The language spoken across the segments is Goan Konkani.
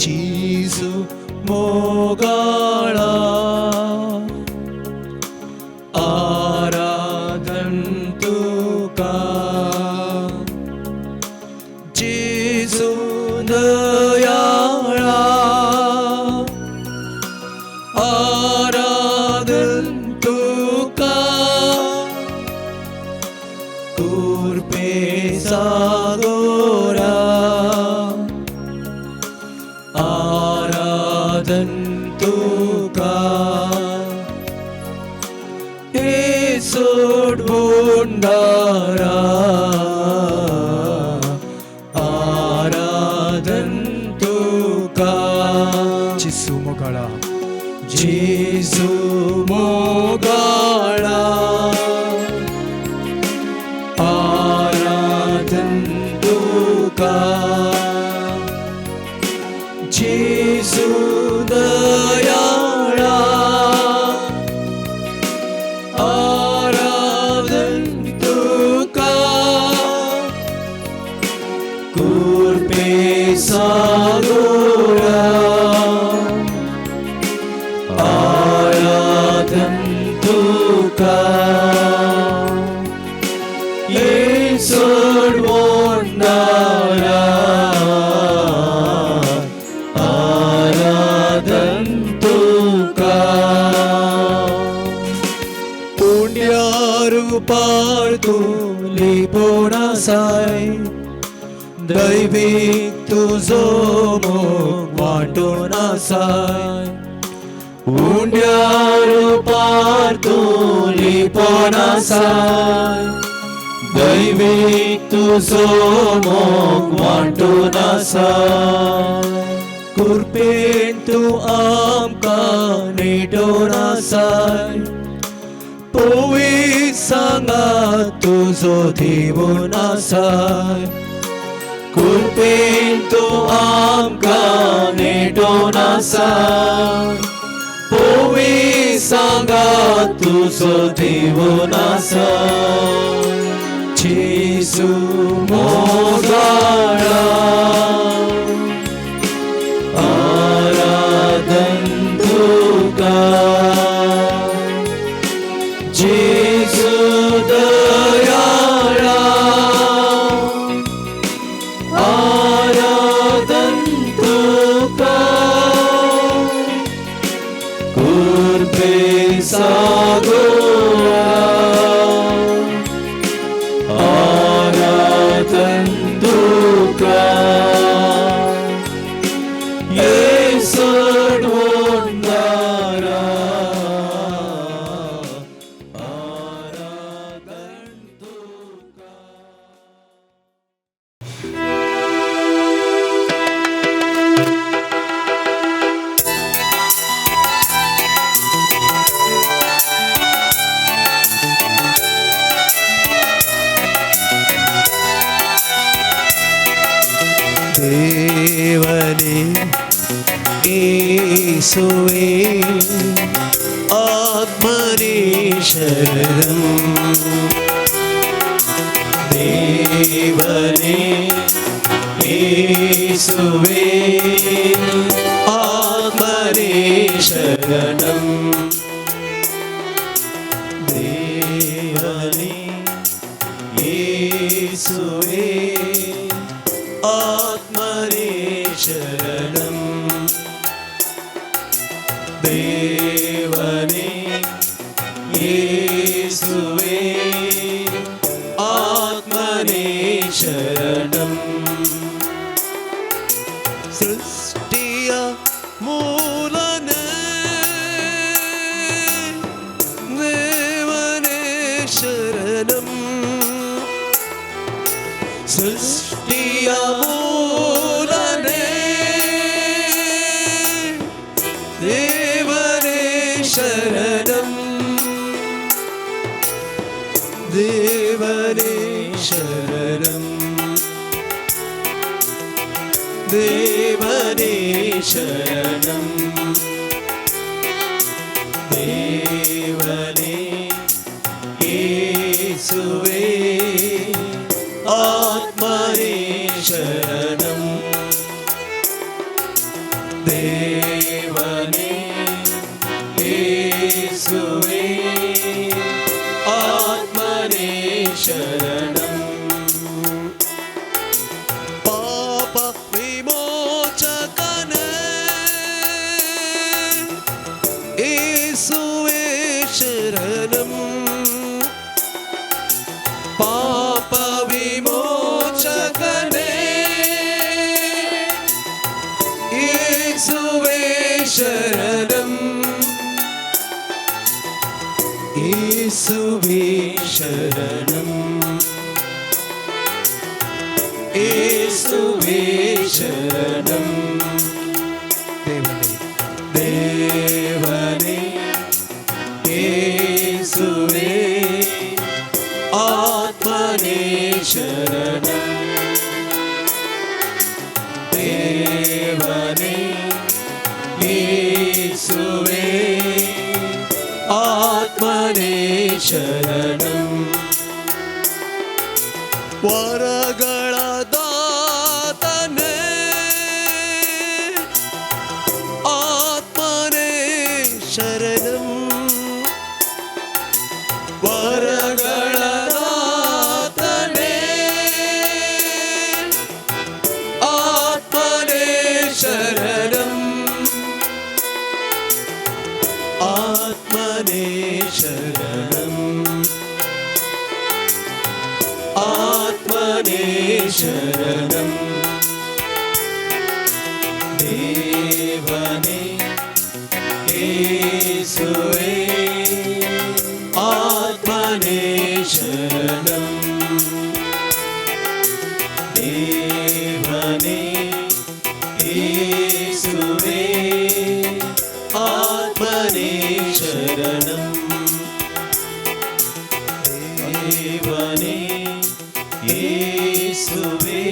जेजू मोगाळा आराधन तुका जेजू दयाळा आराधन तुका कुर्पे सागोरा आराधन तुका येसोड बोंडारा आराधन तुका जेजू मोगाळा जेजू मोगाळा आराधन तुका जेजू दयाळा आराधन तुका कुर्पे सागोरा आराधन तुका येसोड बोंडारा आराधन तुका पुण्यारू पार तू लिपोणासाय दैवीक तुजो मोग वांटून आसाय उंड्यार पार तू लिपोन आसाय दैवीक तुजो मोग वांटून आसाय कुर्पेन तूं आमकां नेटोवन आसाय पवित्र सांगात तुजो दिवन आसाय कुर्पेन तूं आमकां नेटोवन आसाय पवित्र सांगात तुजो दिवन आसाय जेजू मोगाळा आराधन तुका जेजू दयाळा आराधन तुका कुर्पे सागोरा आराधन तुका येसोड वोंदारा आराधन तुका. देवने येसुवे आत्मने शरणं देवने येसुवे आत्मने शरणं देवने येसुवे आत्मने शरणं देवने येसुवे आत्मने शरणं सृष्टिय ಮೂಲನೇ ದೇವನೇ ಶರಣಂ ಸೃಷ್ಟಿಯ ಮೂಲನೇ ದೇವನೇ ಶರಣಂ ದೇವನೇ ಶರಣಂ ದೇವನೇ ಶರಣಂ ದೇವನೇ ಯೇಸುವೇ ಆತ್ಮನೇ ಶರಣಂ. தேவனே இயேசுவே ஆத்மனே சரணம். ಪಾಪ ವಿಮೋಚಕನೇ ಯೇಸುವೇ ಶರಣಂ. ಪಾಪ ವಿಮೋಚಕನೇ ಯೇಸುವೇ ಶರಣಂ. ಯೇಸುವೇ ಶರಣಂ. ಯೇಸುವೇ ಶರಣಂ. தேவனே தேவனே இயேசுவே ஆத்மனே சரணம். தேவனே இயேசுவே ஆத்மனே சரணம். ವರಗಳ ದಾತನೇ ಆತ್ಮನೇ ಶರಣಂ. ವರಗಳ ದಾತನೇ ಆತ್ಮನೇ ಶರಣಂ. ಆತ್ಮನೇ ಶರಣಂ. ಆತ್ಮನೇ ಶರಣಂ. ದೇವನೇ ಯೇಸುವೇ ಆತ್ಮನೇ ಶರಣಂ. ದೇವನೇ ಯೇಸುವೇ ಆತ್ಮನೇ ಶರಣಂ. தேவனே இயேசுவே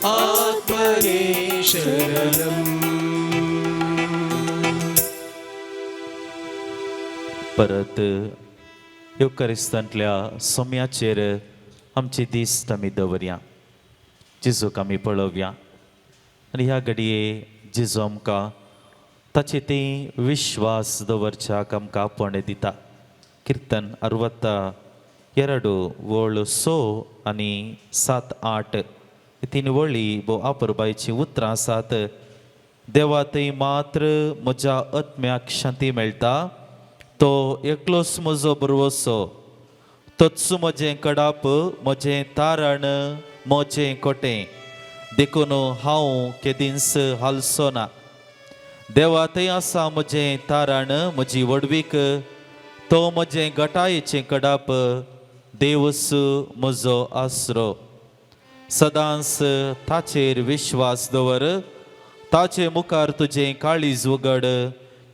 ஆத்மனே சரணம். परत येवकारिस्तांतल्या सोम्याचेर आमची दिश्ट आमी दवरया, जेजूक आमी पळोवया आनी ह्या घडये जेजू आमकां ताचे ती विश्वास दवरच्याक आमकां आपोवणें दिता. किर्तन 62 वळ 6 आनी 7 8 तीन वळी भोव आपरबायचीं उतरां आसात. देवा थंय मात्र म्हज्या आत्म्याक शांती मेळटा, तो एकलोच म्हजो भरवसो, तोच म्हजें कडाप, म्हजें तारण, म्हजें कोटें, देखून हांव केदींच हालचो ना. देवा थंय आसा म्हजें तारण, म्हजी व्हडवीक, तो म्हजें गटायेचें कडाप, देवच म्हजो आसरो. सदांच ताचेर विश्वास दवर, ताचे मुखार तुजें काळीज उगड,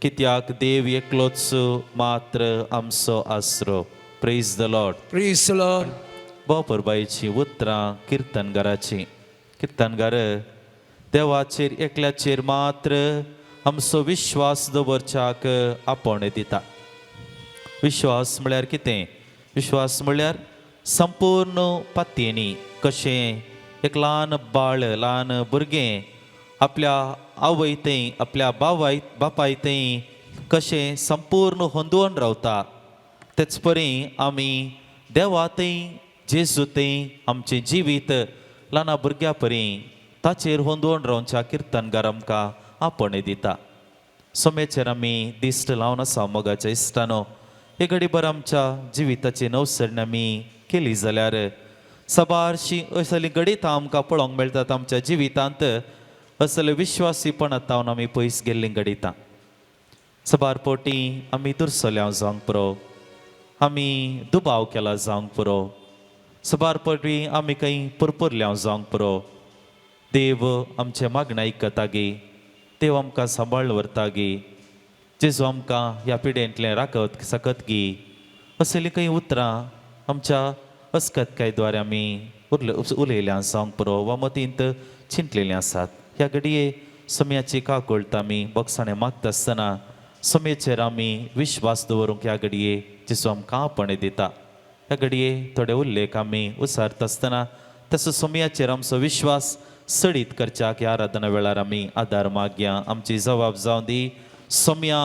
कित्याक देव एकलोच मात्र आमचो आसरो. Praise the Lord. Praise the Lord. बोपरबायची उतरां किर्तनगाराची. किर्तनगार देवाचेर एकल्याचेर मात्र आमचो विश्वास दवरच्याक आपोवणें दिता. विश्वास म्हळ्यार कितें? विश्वास म्हळ्यार संपूर्ण पातयेनी कशें एक ल्हान बाळ, ल्हान भुरगें आपल्या आवय थंय, आपल्या बावाय बापाय थंय कशें संपूर्ण होंदोवन रावता, तेच परी आमी देवा थंय, जेजू थंय आमचें जिवीत ल्हाना भुरग्या परी ताचेर होंदोवन रावच्या किर्तनगार आमकां आपोवणें दिता. सोमेचेर आमी दिश्ट लावन आसा. मोगाच्या इश्टानो, हे घडीभर आमच्या जिविताची नवसरणी आमी केली जाल्यार सबारशी असली घडितां आमकां पळोवंक मेळटात. आमच्या जिवितांत असले विश्वासीपणांत आमी पयस गेल्लीं घडितां सबार पोटी आमी दुरसल्या जावंक पुरो, आमी दुबाव केला जावंक पुरो, सबार पटी आमी खंय पुरपुरल्या जावंक पुरो. देव आमचें मागणें आयकता गी? देव आमकां सांबाळ व्हरता गी? जेजू आमकां ह्या पिडेंतलें राखत सकत गी? असलीं कांय उतरां आमच्या अस्कतकाय द्वारे आमी उरले उलयल्या जावंक पुरो वा मतींत चिंतलेलीं आसात. ह्या घडये सोम्याची काकुळट आमी बोगसाणें मागता आसतना सोमेचेर आमी विश्वास दवरूंक ह्या घडये जेजू आमकां आपोवणें दिता. ह्या घडये थोडे उल्लेख आमी उसारता आसतना तसो सोमयाचेर आमचो विश्वास सडीत करच्याक ह्या आराधना वेळार आमी आदार मागया. आमची जबाब जावं दी. सोम्या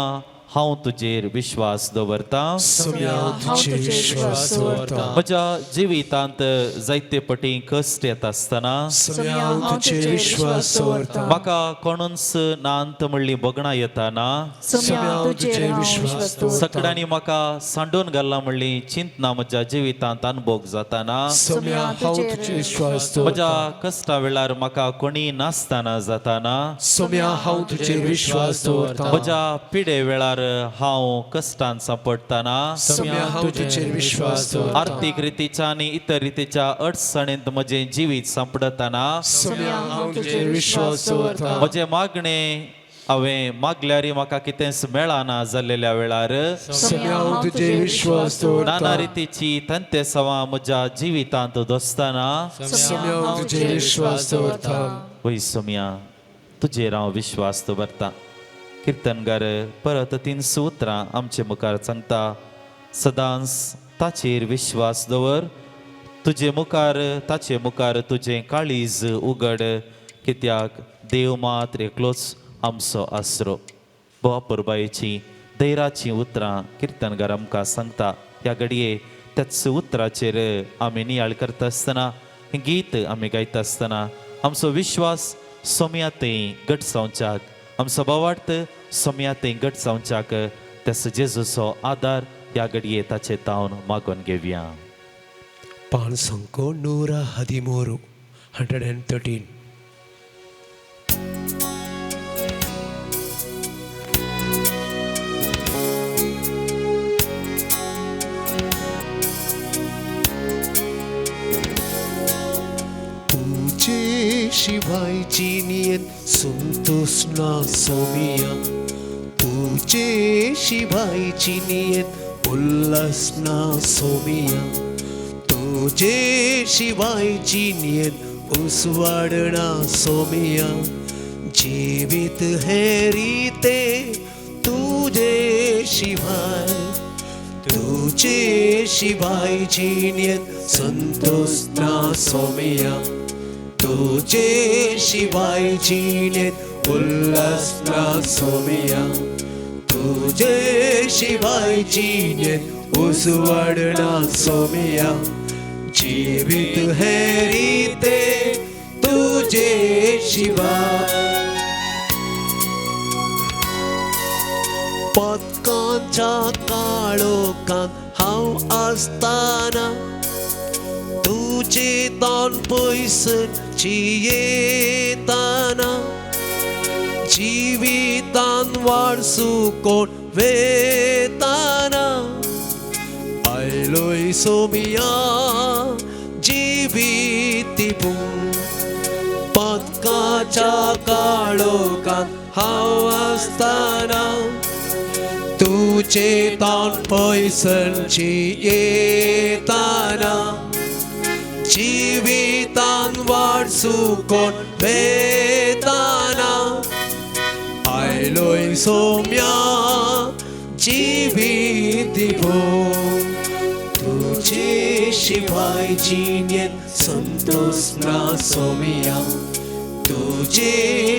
हांव तुजेर विश्वास दवरता. सोम्या हांव तुजेर विश्वास दवरता. म्हज्या जिवितांत जायते पटी कश्ट येता आसतना सोम्या हांव तुजेर विश्वास दवरता. म्हाका कोणूच नांत म्हणली बगणां येताना सोम्या हांव तुजेर विश्वास दवरता. सगळ्यांनी म्हाका सांडून घाल्ला म्हणली चिंतना म्हज्या जिवितांत अनुभोग जाताना सोम्या हांव तुजेर विश्वास दवरता. म्हज्या कश्टा वेळार म्हाका कोणी नासतना जाताना सोम्या हांव तुजेर विश्वास दवरता. म्हज्या पिडे वेळार हांव कश्टान सांपडटना सोम्या हांव तुजेर विश्वास दवरता. आर्थीक रितीच्या आनी इतर रितीच्या अडचणींत म्हजें जिवीत सांपडटना सोम्या हांव तुजेर विश्वास दवरता. म्हजें मागणें हांवें मागल्यार म्हाका कितेंच मेळना जाल्लेल्या वेळार सोम्या हांव तुजेर विश्वास दवरता. नाना रितीची तंतेसवां म्हज्या जिवितांत दोसतना सोम्या हांव तुजेर विश्वास दवरता. वय सोम्या तुजेर हांव विश्वास दवरता. किर्तनगार परत तीन उतरां आमचे मुखार सांगता. सदांच ताचेर विश्वास दवर, तुजे मुखार ताचे मुखार तुजें काळीज उगड, कित्याक देव मात्र एकलोच आमचो आसरो. बोवा परबायेची धैराचीं उतरां किर्तनगार आमकां सांगता. ह्या घडये त्याच उतराचेर आमी नियाळ करता आसतना, हें गीत आमी गायता आसतना आमचो विश्वास सोम्या थंय घट जावच्याक, आमचो भावार्थ सोम्या थंय घट जावच्याक त्याच जेजूचो आदार ह्या घडये ताचे तावन मागून घेवया. पान संको 113 113. तुझे शिवाय जिणेंत संतोष ना सोमिया, तुझे शिवाय जिणेंत उल्हास ना सोमिया, तुझे शिवाय जिणेंत उसवाड ना सोमिया, जिवीत हें रिते तुझे शिवाय, तुझे शिवाय जिणेंत संतोष ना सोमिया, तुझे शिवाय जिणेंत उल्हास ना सोमिया, तुझे शिवाय जिणेंत उसवाड ना सोमिया, जिवीत हें रिते तुझे शिवाय. पदकांच्या काळोखांत हांव आसतना तुजे तोंड पयसून जियेतना, जिवितान वारसू कोण वेताना, आयलोय सोमिया जिवीत पदकाच्या काळोखांत हांव आसतना तुजे तोंड पयसून जियेतना, जिवितान वारसू कोण वेताना, आयलोय सोम्या जिवीत तुझे शिवाय जिणेंत संतोष ना सोमिया, तुझे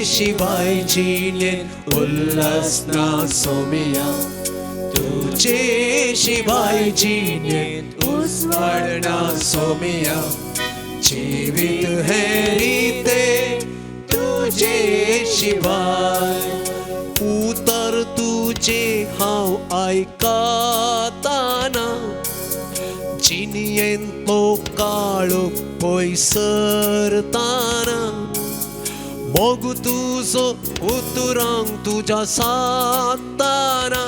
शिवाय जिणेंत उल्हास ना सोमिया, तुझे शिवाय जिणेंत उसवाड ना सोमिया, जिवीत हें रिते तुझे शिवाय. उतर तुझे हांव आयकताना जिणेंतलो काळोख पयसरताना, मोग तुजो उतरांक तुज्या साताना,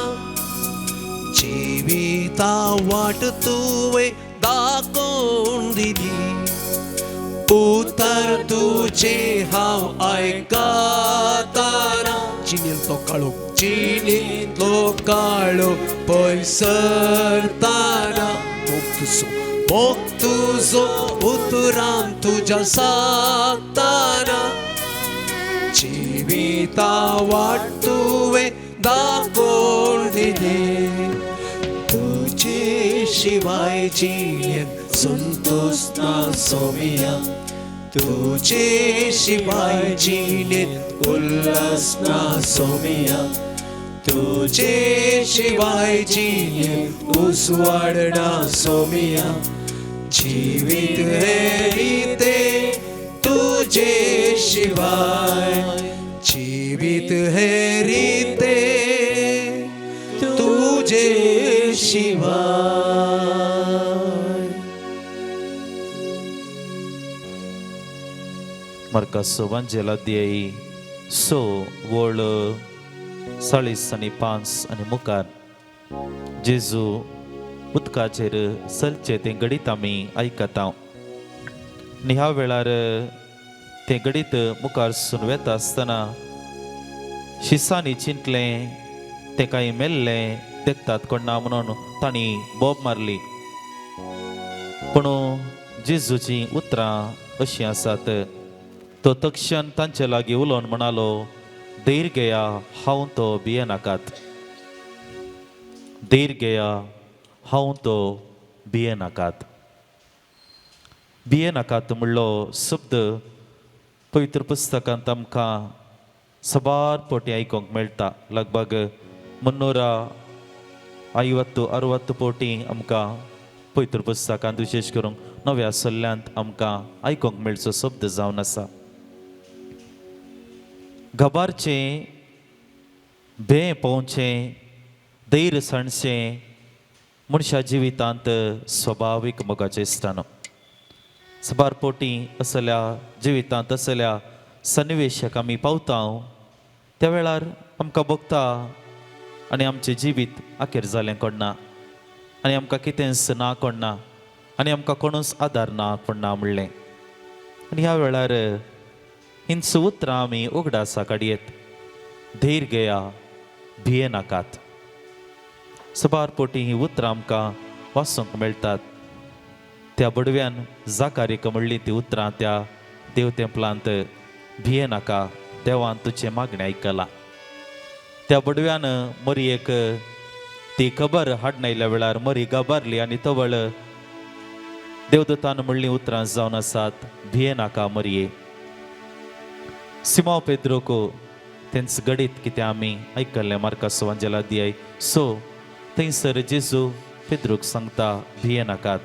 जिविता वाट तुवें दाखोवन दिली, उतर तुझे हांव आयकताना, जिणेंतलो काळोख, जिणेंतलो काळोख पयसरताना, मोग तुजो, मोग तुजो उतरान तुज्या साताना, जिविता वाट तुवें दाखोवन दिली, तुझे शिवाय जिणेंत संतोष ना सोमिया, तुजे शिवाय जिणेंत उल्हास ना सोमिया, तुजे शिवाय जिणेंत उसवाड ना सोमिया। जिवीत हे रिते तुजे शिवाय, जिवीत हे रिते तुजे शिवाय। मार्काचो वांजेल अध्यायी 6 वळ 40 आनी 5 आनी मुखार जेजू उदकाचेर चलचें तें घडीत आमी आयकता। आनी ह्या वेळार तें घडीत मुखार सून वेता आसतना शिसांनी चिंतलें तें कांय मेल्लें देखतात कोण ना म्हणून तांणी बोब मारली। पूण जेजूचीं उतरां अशीं आसात, तो तक्षण तांचे लागीं उलोवन म्हणालो, धैर्य घेया, हांव तो भियेनाकात। धैर्य घेया, हांव तो भियेनाकात। भियेनाकात म्हणलो शब्द पवित्र पुस्तकांत आमकां सबार पोटी आयकूंक मेळटा। लगभग 350 60 पोटी आमकां पवित्र पुस्तकांत विशेश करून नव्या सल्ल्यांत आमकां आयकूंक मेळचो शब्द जावन आसा। घबारचें, भें पोवचें, धैर्य सांडचें मनशा जिवितांत स्वभावीक मोगाचें इश्टानो। सबार पोटी असल्या जिवितांत असल्या सन्निवेशाक आमी पावता त्या वेळार आमकां भोगता आनी आमचें जिवीत अखेर जालें कोण ना आनी आमकां कितेंच ना कोण ना आनी आमकां कोणूच आदार ना कोण ना म्हणलें। आनी ह्या वेळार हींच उतरां आमी उगडासा काडयेत, धैर्य घेया, भियेनाकात। सबार पोटी हीं उतरां आमकां वाचूंक मेळटात। त्या बडव्यान जाकारीक म्हणली ती उतरां त्या देव तेंपलांत, भियेनाका, देवान तुजें मागणें आयकलां। त्या बडव्यान मरयेक ती खबर हाडणायल्या वेळार मरी घाबारली आनी तवळ देवदूतान म्हणलीं उतरां जावन आसात, भियेनाका मरये। सिमांव पेद्रोको तेंच घडीत कितें आमी आयकल्लें मार्काचो वांजेल अध्याय 6 थंयसर जेजू पेद्रूक सांगता, भियेनाकात।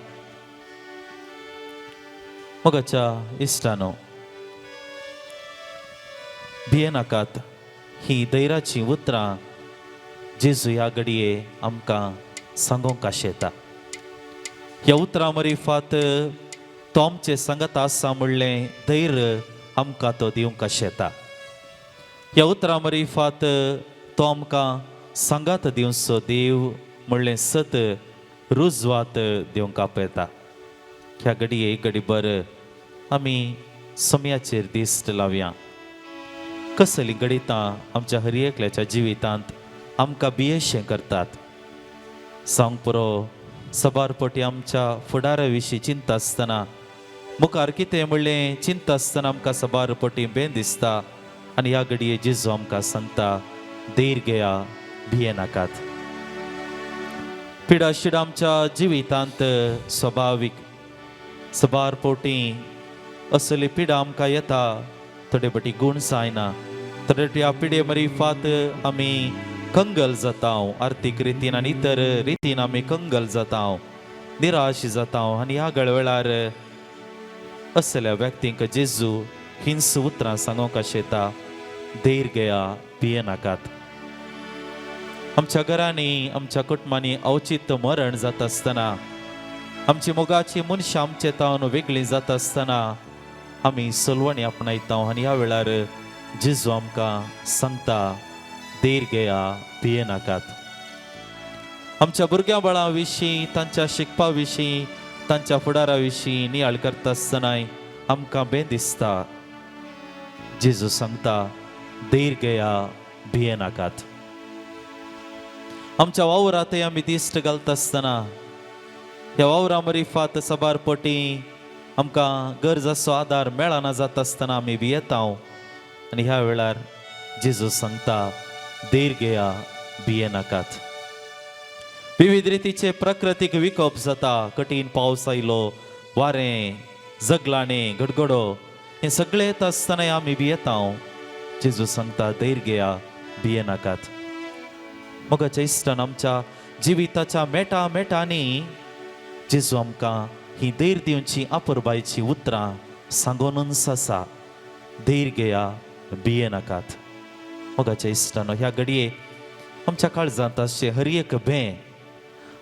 मोगाच्या इश्टानो, भियेनाकात ही धैर्याचीं उतरां जेजू ह्या घडये आमकां सांगूंक आशेता। ह्या उतरां मरिफात तो आमचें सांगत आसा म्हणलें धैर्य आमकां तो दिवंक आशेता। ह्या उतरां मरिफात तो आमकां सांगात दिवचो देव म्हणलें सत रुजवात दिवंक आपयता। ह्या घडये घडीभर आमी समयाचेर दिश्ट लावया। कसलीं घडितां आमच्या हर एकल्याच्या जिवितांत आमकां भियेशें करतात। सांग पुरो सबार पटी आमच्या फुडारा विशीं चिंता आसतना, मुखार कितें म्हणलें चिंता आसतना आमकां सबार पटी बेन दिसता। आनी ह्या घडये जेजू आमकां सांगता, धैर्य घेया, भियेनाकात। पिडा शिडा आमच्या जिवितांत स्वभावीक सबार पोटी असली पिडा आमकां येता। थोडे पटी गूण जायना, थोडे ह्या पिडे मरिफात आमी कंगल जाता, आर्थीक रितीन आनी इतर रितीन आमी कंगल जाता, निराश जाता। आनी ह्या गळवेळार असल्या व्यक्तींक जेजू हिंस उतरां सांगूंक आशेता, धैर्य घेया, भियेनाकात। आमच्या घरांनी आमच्या कुटुंबांनी अवचीत मरण जाता आसतना, आमची मोगाची मनशां आमचे तावन वेगळी जाता आसतना आमी सलवणी आपणायता। आनी ह्या वेळार जेजू आमकां सांगता, धैर्य घेया, भियेनाकात। आमच्या भुरग्यां बाळां विशीं, तांच्या शिकपा विशीं, तांच्या फुडारा विशीं नियाळ करता आसतनाय आमकां बें दिसता। जेजू सांगता, धैर्य घेया, भियेनाकात। आमच्या वावरांतय आमी दिश्ट घालता आसतना ह्या वावरा मरिफात सबार पटी आमकां गरज असो आदार मेळना जाता आसतना आमी भियेता। आनी ह्या वेळार जेजू सांगता, धैर्य घेया, भियेनाकात। विविध रितीचे प्राकृतीक विकोप जाता, कठीण पावस आयलो, वारें, जगलाणें, गडगडो, हें सगळें येता आसतनाय आमी भियेता. जेजू सांगता, धैर्य घेया, भियेनाकात. मोगाच्या इश्टान, आमच्या जिविताच्या मेटा मेटांनी जेजू आमकां ही धैर्य दिवची अपुरबायची उतरां सांगोनूच आसा, धैर्य घेया, भियेनाकात. मोगाच्या इश्टानो, ह्या घडये आमच्या काळजांत आसचे हर एक भें,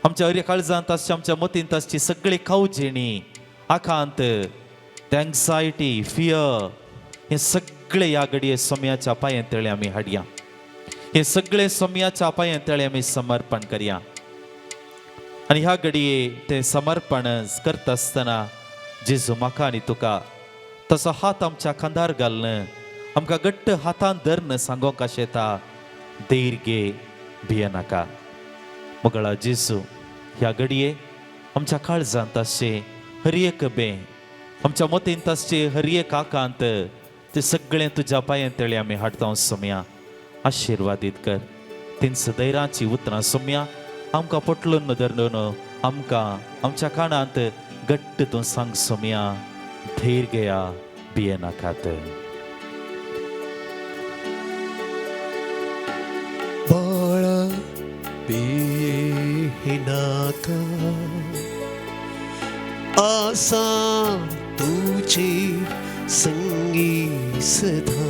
आमच्या हर एक काळजांत आसचे, आमच्या मतींत आसची सगळी कावजेणी, आकांत, एन्जायटी, फियर, हे सगळे ह्या घडये सोम्याच्या पांये तळे आमी हाडया. हे सगळे सोम्याच्या पांये तळे आमी समर्पण करया. आनी ह्या घडये तें समर्पण करता आसतना जेजू म्हाका आनी तुका तसो हात आमच्या खांदार घालून, आमकां घट्ट हातान धरून सांगोंक येता, धैर्य घे, भियेनाका. मोगळा जेजू, ह्या घडये आमच्या काळजांत आसचें हर एक बें, आमच्या मतींत आसचें हर एक आकांत, ते सगळें तुज्या पांये तळे आमी हाडटा. सोम्या, आशिर्वादीत कर. तींच धैराची उतरां सोम्या आमकां पोटलून धरून आमकां आमच्या कानांत घट्ट तूं सांग सोम्या, धैर्य घेया, भियेनाकात. बाळा, भिनाका, आसा तुझे संगी सदा.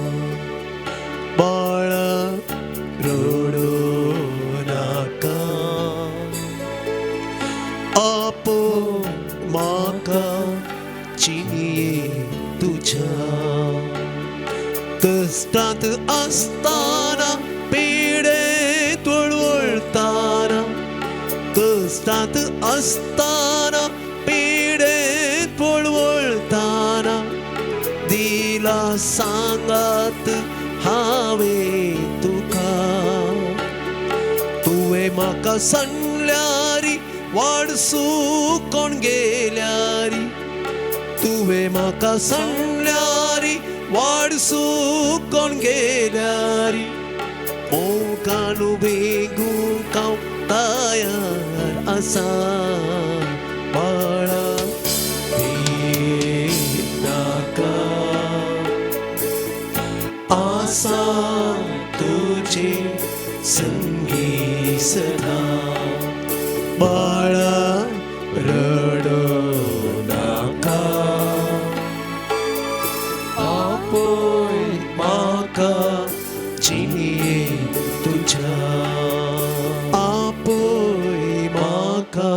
बाळा, रडो नाका, आपो म्हाका चिनये तुझ्या. कश्टांत आसतना, पिडेंत वळवळटाना, कश्टांत आसतना, पिडेंत वळवळटाना, दिला सांगात हांवें तुका. तुवें म्हाका सांगल्यारी, वाडसू कोण गेल्यारी, तुवें म्हाका सांगल्यारी, वाडसू कोण गेल्यारी, मोगान बेगूंक हांव तयार आसा. बाळा, भिनाका, आसा तुझे संगी सदा. बाळा, रडो नाका, आपोय म्हाका जिणये तुझ्या, आपोय म्हाका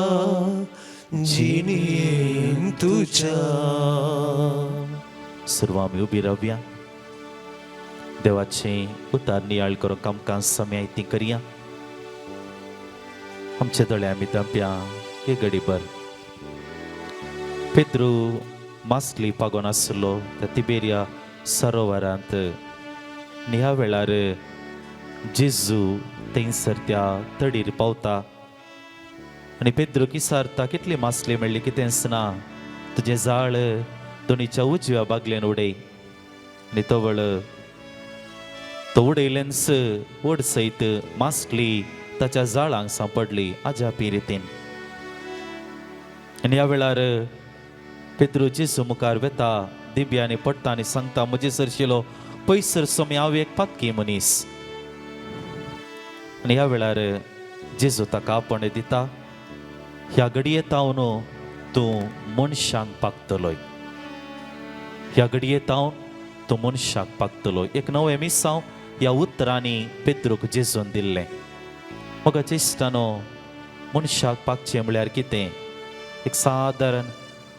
जिणयेन तुझ्या. सर्व आमी उबी रावया. देवाचें उतार नियाळ करूंक आमकां समय ती करया. आमचे दोळे आमी धांपया हे घडीभर. पेद्रू मासली पागोन आसलो त्या तिबेरिया सरोवरांत आनी ह्या वेळार जेजू थंयसर त्या तडीर पावता आनी पेद्रू विचारता, कितली मासली मेळ्ळी? कितेंच ना. तुजें जाळ दोनीच्या उजव्या बागल्यान उडय. आनी तवळ तो उडयलेंच, वड सयत मासली ताच्या जाळांक सांपडली आजापी रितीन. आनी ह्या वेळार पेद्रू जेजू मुखार वेता, दिब्यांनी पडटा आनी सांगता, म्हजे सरशिलो पयसर सोमी, हांव एक पातकी मनीस. आनी ह्या वेळार जेजू ताका आपोवणें दिता, ह्या घडये तावन तूं मनशांक पागतलोय, ह्या घडये तावन तूं मनशाक पागतलो. एक नवें मिसांव ह्या उतरांनी पेद्रूक जेजून दिल्लें. मोगाच्या इश्टानो, मनशाक पागचें म्हळ्यार कितें? एक सादारण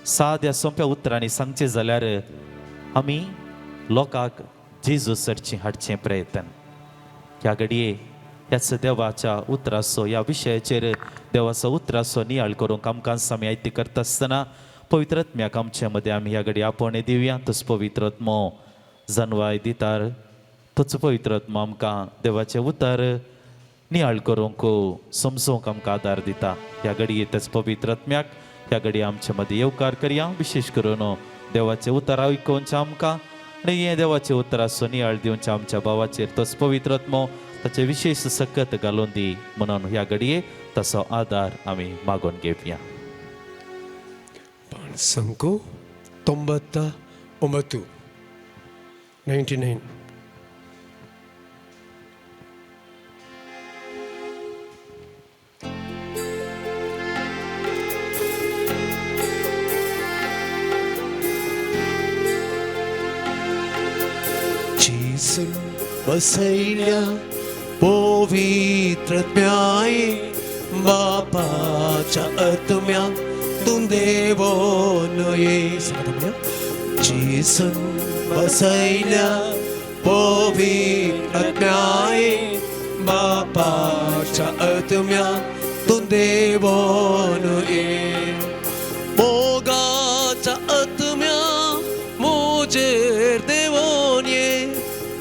साद्या सोंप्या उतरांनी सांगचें जाल्यार आमी लोकांक जेजू सरचें हाडचें प्रयत्न. ह्या घडये ह्याच देवाच्या उतराचो, ह्या विशयाचेर देवाचो उतराचो नियाळ करूंक आमकां आमी आयती करता आसतना पवित्र आत्म्याक आमचे मदें आमी ह्या घडये आपोवणें दिवया. तोच पवित्र आत्मो जनवाय दितार, तोच पवित्र आत्मो आमकां देवाचें उतर नियाळ करूंक, समजूंक आमकां आदार दिता. ह्या घडये तेच पवित्र आत्म्याक ह्या घडये आमचे मदीं येवकार करया. विशेश करून देवाचें उतर आयकोवचें आमकां आनी हें देवाचें उतराचो नियाळ दिवचें आमच्या भावाचेर तोच पवित्र आत्मो ताचे विशेश सकत घालून दी म्हणून ह्या घडये तसो आदार आमी मागून घेवया. ಸಂಕು 99. 99. जेसून बसयल्या पवित्र आत्म्याय बापाच्या आत्म्या तूं देवोन ये. सांगात म्हणया. जेसून बसयल्या पवित्र आत्म्याय बापाच्या आत्म्या तूं देवोन ये. मोगाच्या आत्म्या मोजेर देवोन ये.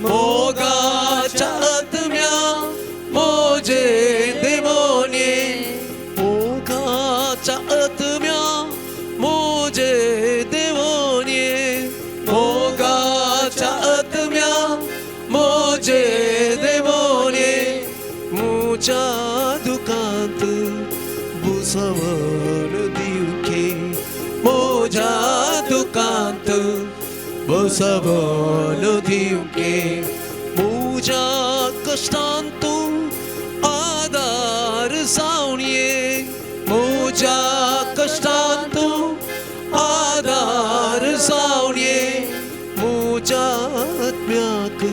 मोगाच्या आत्म्या मोजेर देवोन ये. मोगाच्या आत्म्या मोजेर देवोन ये. मोगाच्या आत्म्या मोजेर देवोन ये. मुच्या दुकांत भुसवण दिवखे. मोज्या दुकांत भुसवण दिवखे. मुज्या कश्टांत तूं आदार जावन ये. मुज्या कश्टांत तूं आदार जावन ये. मुज्या आत्म्याक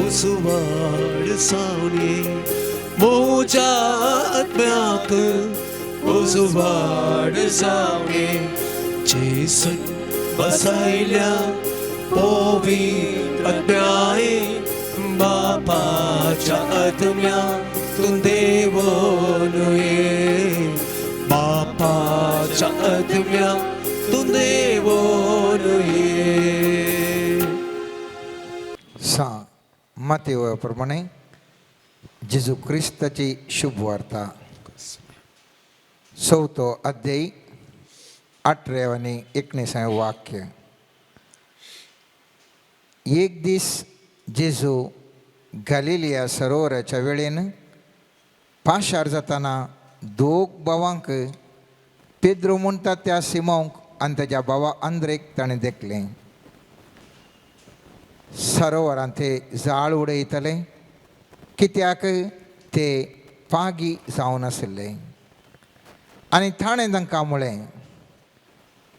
उजवाड जावन ये. मुज्या आत्म्याक उजवाड जावन ये. जेसून बसयल्या पवित्र आत्म्याय बापाच्या आत्म्या तूं देवोन ये. बापाच्या आत्म्या तूं देवोन ये. सा मातेव प्रमाणे जेजू क्रिस्ताची शुभवार्ता, चवथो अध्याय, 18 आनी 19 वाक्य. एक दीस जेजू गालिलिया सरोवराच्या वेळेन पाशार जाताना दोग भावांक, पेद्रो म्हणटा त्या सिमोंक आनी ताच्या भावा आंद्रेक ताणें देखलें. सरोवरांत ते जाळ उडयताले, कित्याक ते पागी जावन आशिल्ले. आनी ताणें तांकां म्हळें,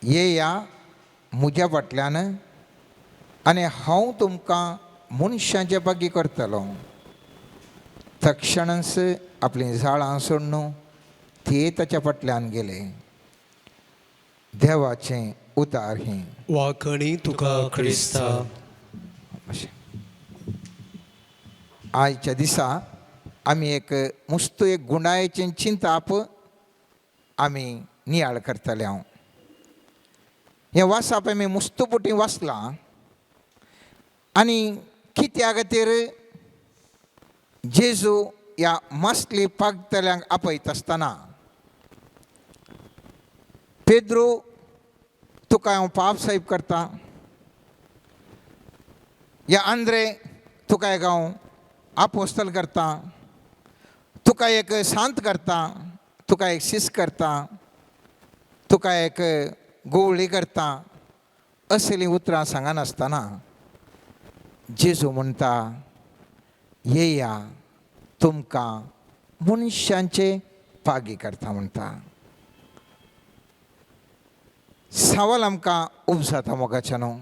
येया म्हज्या फाटल्यान आनी हांव तुमकां मनशांचे पागी करतलो. तक्षणच आपलीं जाळां सोडून ते ताच्या फाटल्यान गेले. देवाचें उतार हें. वाखणी तुका क्रिस्ता. अशें आयच्या दिसा आमी एक मुस्त एक गुंडायेचें चिंताप आमी नियाळ करतले. हांव हें वाचप आमी मुस्त पुटी वाचलां आनी कित्या खातीर जेजू ह्या मासली पागतल्यांक आपयता आसतना, पेद्रू तुका हांव पाप साहेब करता, या आंद्रे तुका एक हांव आपोस्तल करता, तुका एक शांत करता, तुका एक शिस करता, तुका एक गोवळी करता, असलीं उतरां सांगनासतना जेजू म्हणटा, येया तुमकां मनशांचे पागी करता म्हणटा. सवाल आमकां उपजाता मोगाच्या न्हू,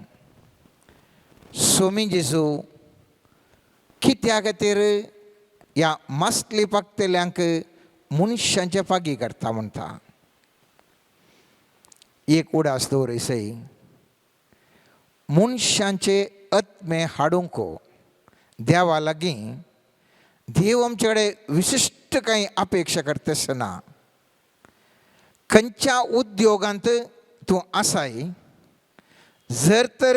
सोमी जेजू कित्या खातीर ह्या मासली पागतल्यांक मनशांचे पागी करता म्हणटा. एक उडास दवर सई, मनशांचे आत्मे हाडूंक देवा लागीं देव आमचे कडेन विशिश्ट कांय अपेक्षा करता आसना. खंयच्या उद्योगांत तूं आसाय, जर तर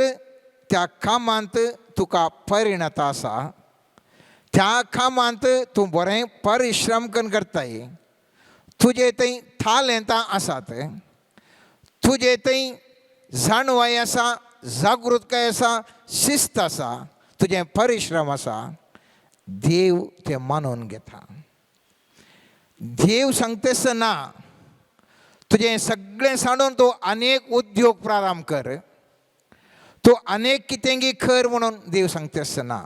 त्या कामांत तुका परिणत आसा, त्या कामांत तूं बरें परिश्रम करून करताय, तुजे थंय थालेंतां आसात, तुजे थंय जाणवाय आसा, जागृतकाय आसा, शिस्त आसा, तुजें परिश्रम आसा, देव तें मानून घेता. देव सांगता आसतना तुजें सगळें सांडून तूं अनेक उद्योग प्रारंभ कर, तूं अनेक कितेंगी कर म्हणून देव सांगता आसतना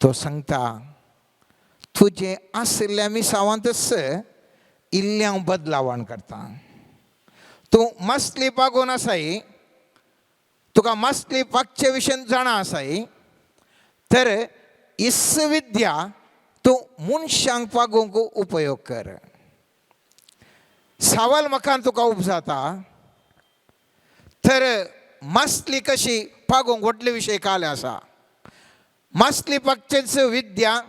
तो सांगता तुजें आशिल्ल्या मिसावांतच इल्लें हांव बदलावण करता. तूं मासली पागोवन आसाय, तुका मासली पागचे विशयन जाणा आसाय, तर इस विद्या तूं मनशांक पागोवंक उपयोग कर. सवाल म्हाका तुका उपजाता, तर मासली कशी पागोवंक व्हडले विशय काले आसा. मासली पागचेच विद्या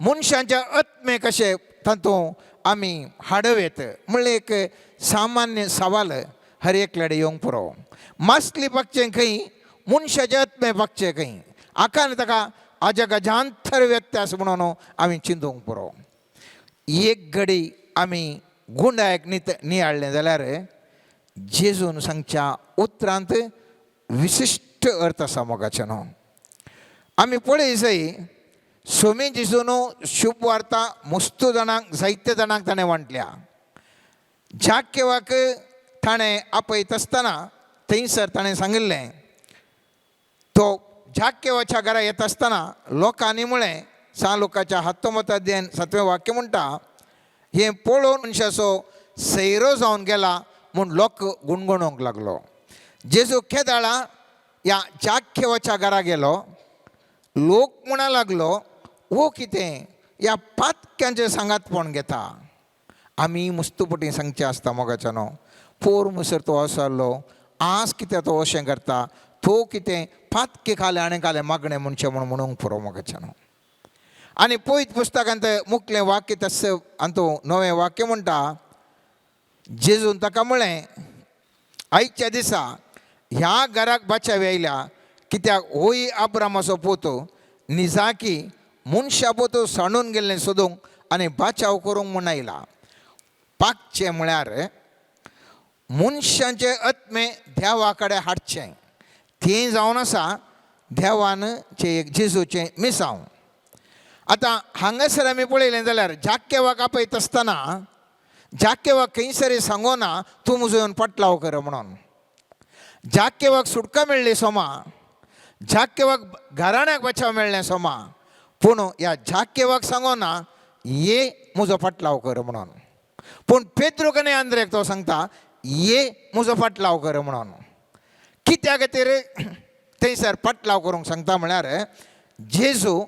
मनशांच्या आत्मे कशें तातूंत आमी हाडव येत म्हणल्यार एक सामान्य सवाल हर एकल्याडे येवंक पुरो. मासली पागचें खंय, मनशाच्या आत्मे पागचें खंय, आकान ताका अजगजांतर व्यत्यास म्हणून आमी चिंतूंक पुरो. एक घडी आमी गुंडायक नियाळ्ळें जाल्यार जेजून सांगच्या उतरांत विशिश्ट अर्थ आसा मोगाचें न्हू. आमी पळय जाय सोमी जेजून शुभ वार्ता मस्तू जाणांक जायते जाणांक ताणें वांटल्या. ज्या केवाक ताणें आपयत आसतना थंयसर ताणें सांगिल्लें, तो जाकेवाच्या घरा येता आसतना लोकांनी म्हळें, सा लोकाच्या हातोमत अध्ययन सातवें वाक्य म्हणटा, हें पळोवन मनशाचो सैरो जावन गेला म्हूण लोक गुणगुणोवंक लागलो. जेजू केदाळा ह्या जाकेवाच्या घरा गेलो, लोक म्हणा लागलो हो कितें ह्या पातक्यांचे सांगातपण घेता. आमी मुस्तुपटी सांगचें आसता मोगाच्या न्हू, पोर मुसर तो असो आहलो, आज कितें तो अशें करता, तो कितें पातके खालें आनी खालें मागणें म्हणचें म्हूण म्हणूंक पुरो मोगाच्या न्हू. आनी पयत पुस्तकांत मुखलें वाक्य तशें आनी नवें वाक्य म्हणटा, जेजून ताका म्हळें आयच्या दिसा ह्या घराक बाचाव येयल्या, कित्याक होय आब्रामाचो पूत निजाकी मनशा पूत सांडून गेल्लें सोदूंक आनी बाचाव करूंक म्हूण आयला. पाकचें म्हळ्यार मनशांचे आत्मे देवा कडेन हाडचें, तें जावन आसा देवान चें एक जेजूचें मिसांव. आतां हांगासर आमी पळयलें जाल्यार जाकेवाक आपयता आसतना जाकेवाक खंयसर सांगोना तूं म्हजो येवन पटलाव कर म्हणून. जाकेवाक सुटका मेळ्ळी सोमा, जाकेवाक घराण्याक बचाव मेळ्ळें सोमा, पूण ह्या जाकेवाक सांगोना ये म्हजो फाटलाव कर म्हणून. पूण पेद्रूक आनी आंद्रेक तो सांगता ये म्हजो फाटलाव कर म्हणून. कित्या खातीर थंयसर फाटलाव करूंक सांगता म्हळ्यार जेजू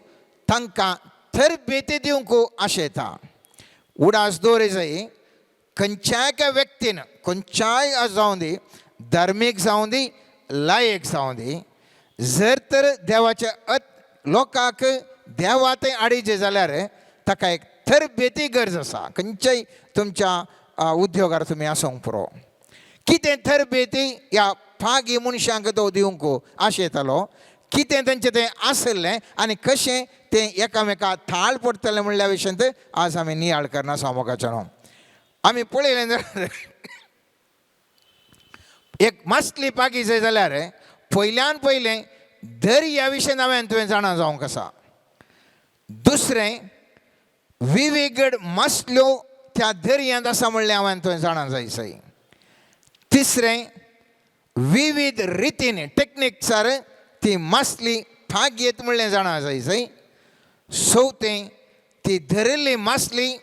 तांकां तरबेती दिवंक आशेता. उडास दवर जाय खंयच्याय एका व्यक्तीन खंयच्याय जावं दी, धार्मीक जावं दी, लायक जावं दी, जर तर देवाच्या अत लोकांक देवा थंय आडीचे जाल्यार ताका एक तरबेती गरज आसा. खंयच्याय तुमच्या उद्योगार तुमी आसूंक पुरो, कितें तरबेती ह्या फागी मनशांक तो दिवंक आशेतालो, कितें तेंचें तें आसलें आनी कशें तें एकामेका थाळ पडटलें म्हणल्या विशयांत आज आमी नियाळ करना सामोकाच्या न्हू. आमी पळयलें जाल्यार एक मासली पागी जाय जाल्यार पयल्यान पयलें दर्या विशयन हांवें तुवें जाणा जावंक आसा. दुसरें विविगड मासल्यो त्या दर्यांत आसा म्हणलें हांवें तुवें जाणा जाय सय. तिसरें विविध रितीन टेक्निक्सार ती मासली फाग येत म्हणलें जाणा जाय सय. चवथें ती धरिल्ली मासली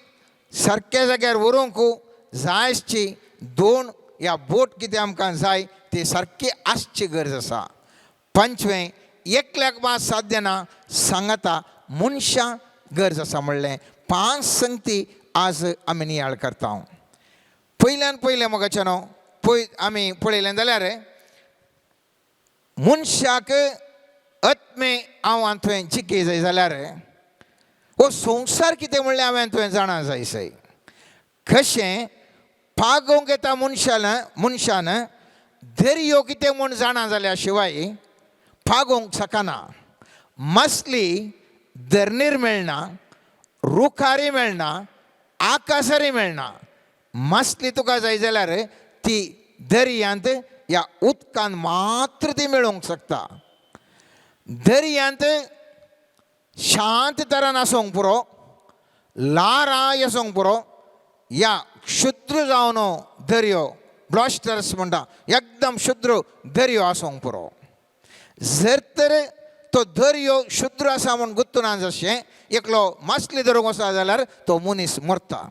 सारक्या जाग्यार व्हरूंक जायची दोन या बोट कितें आमकां जाय ती सारकी आसची गरज आसा. पंचवें एकल्याक मात साध्य ना सांगाता मनशां गरज आसा म्हणलें पांच संगती आज आमी नियाळ करता. पयल्यान पयलें मोगाचें न्हू पळय आमी पळयलें जाल्यार मनशाक आत्मे हांव तुवें जिखी जाय जाल्यार हो संवसार कितें म्हणलें हांवें तुवें जाणा जाय सय. कशें पागोवंक येता मनशान मनशान दर्यो कितें म्हूण जाणा जाल्या शिवाय पागोवंक शकना. मासली धरणीर मेळना, रुखारी मेळना, आकाशारी मेळना. मासली तुका जाय जाल्यार ती दर्यांत ह्या उदकान मात्र ती मेळोवंक शकता. दर्यांत शांत तरान आसूंक पुरो, ल्हारां आसूंक पुरो, या क्षुद्र जावन दर्यो ब्लॉस्टर्स म्हणटा एकदम शुद्र दर्यो आसूंक पुरो. जर तर तो दर्यो शुद्र आसा म्हूण गुत्तुना जशें एकलो मासली धरूंक वचता जाल्यार तो मनीस मरता.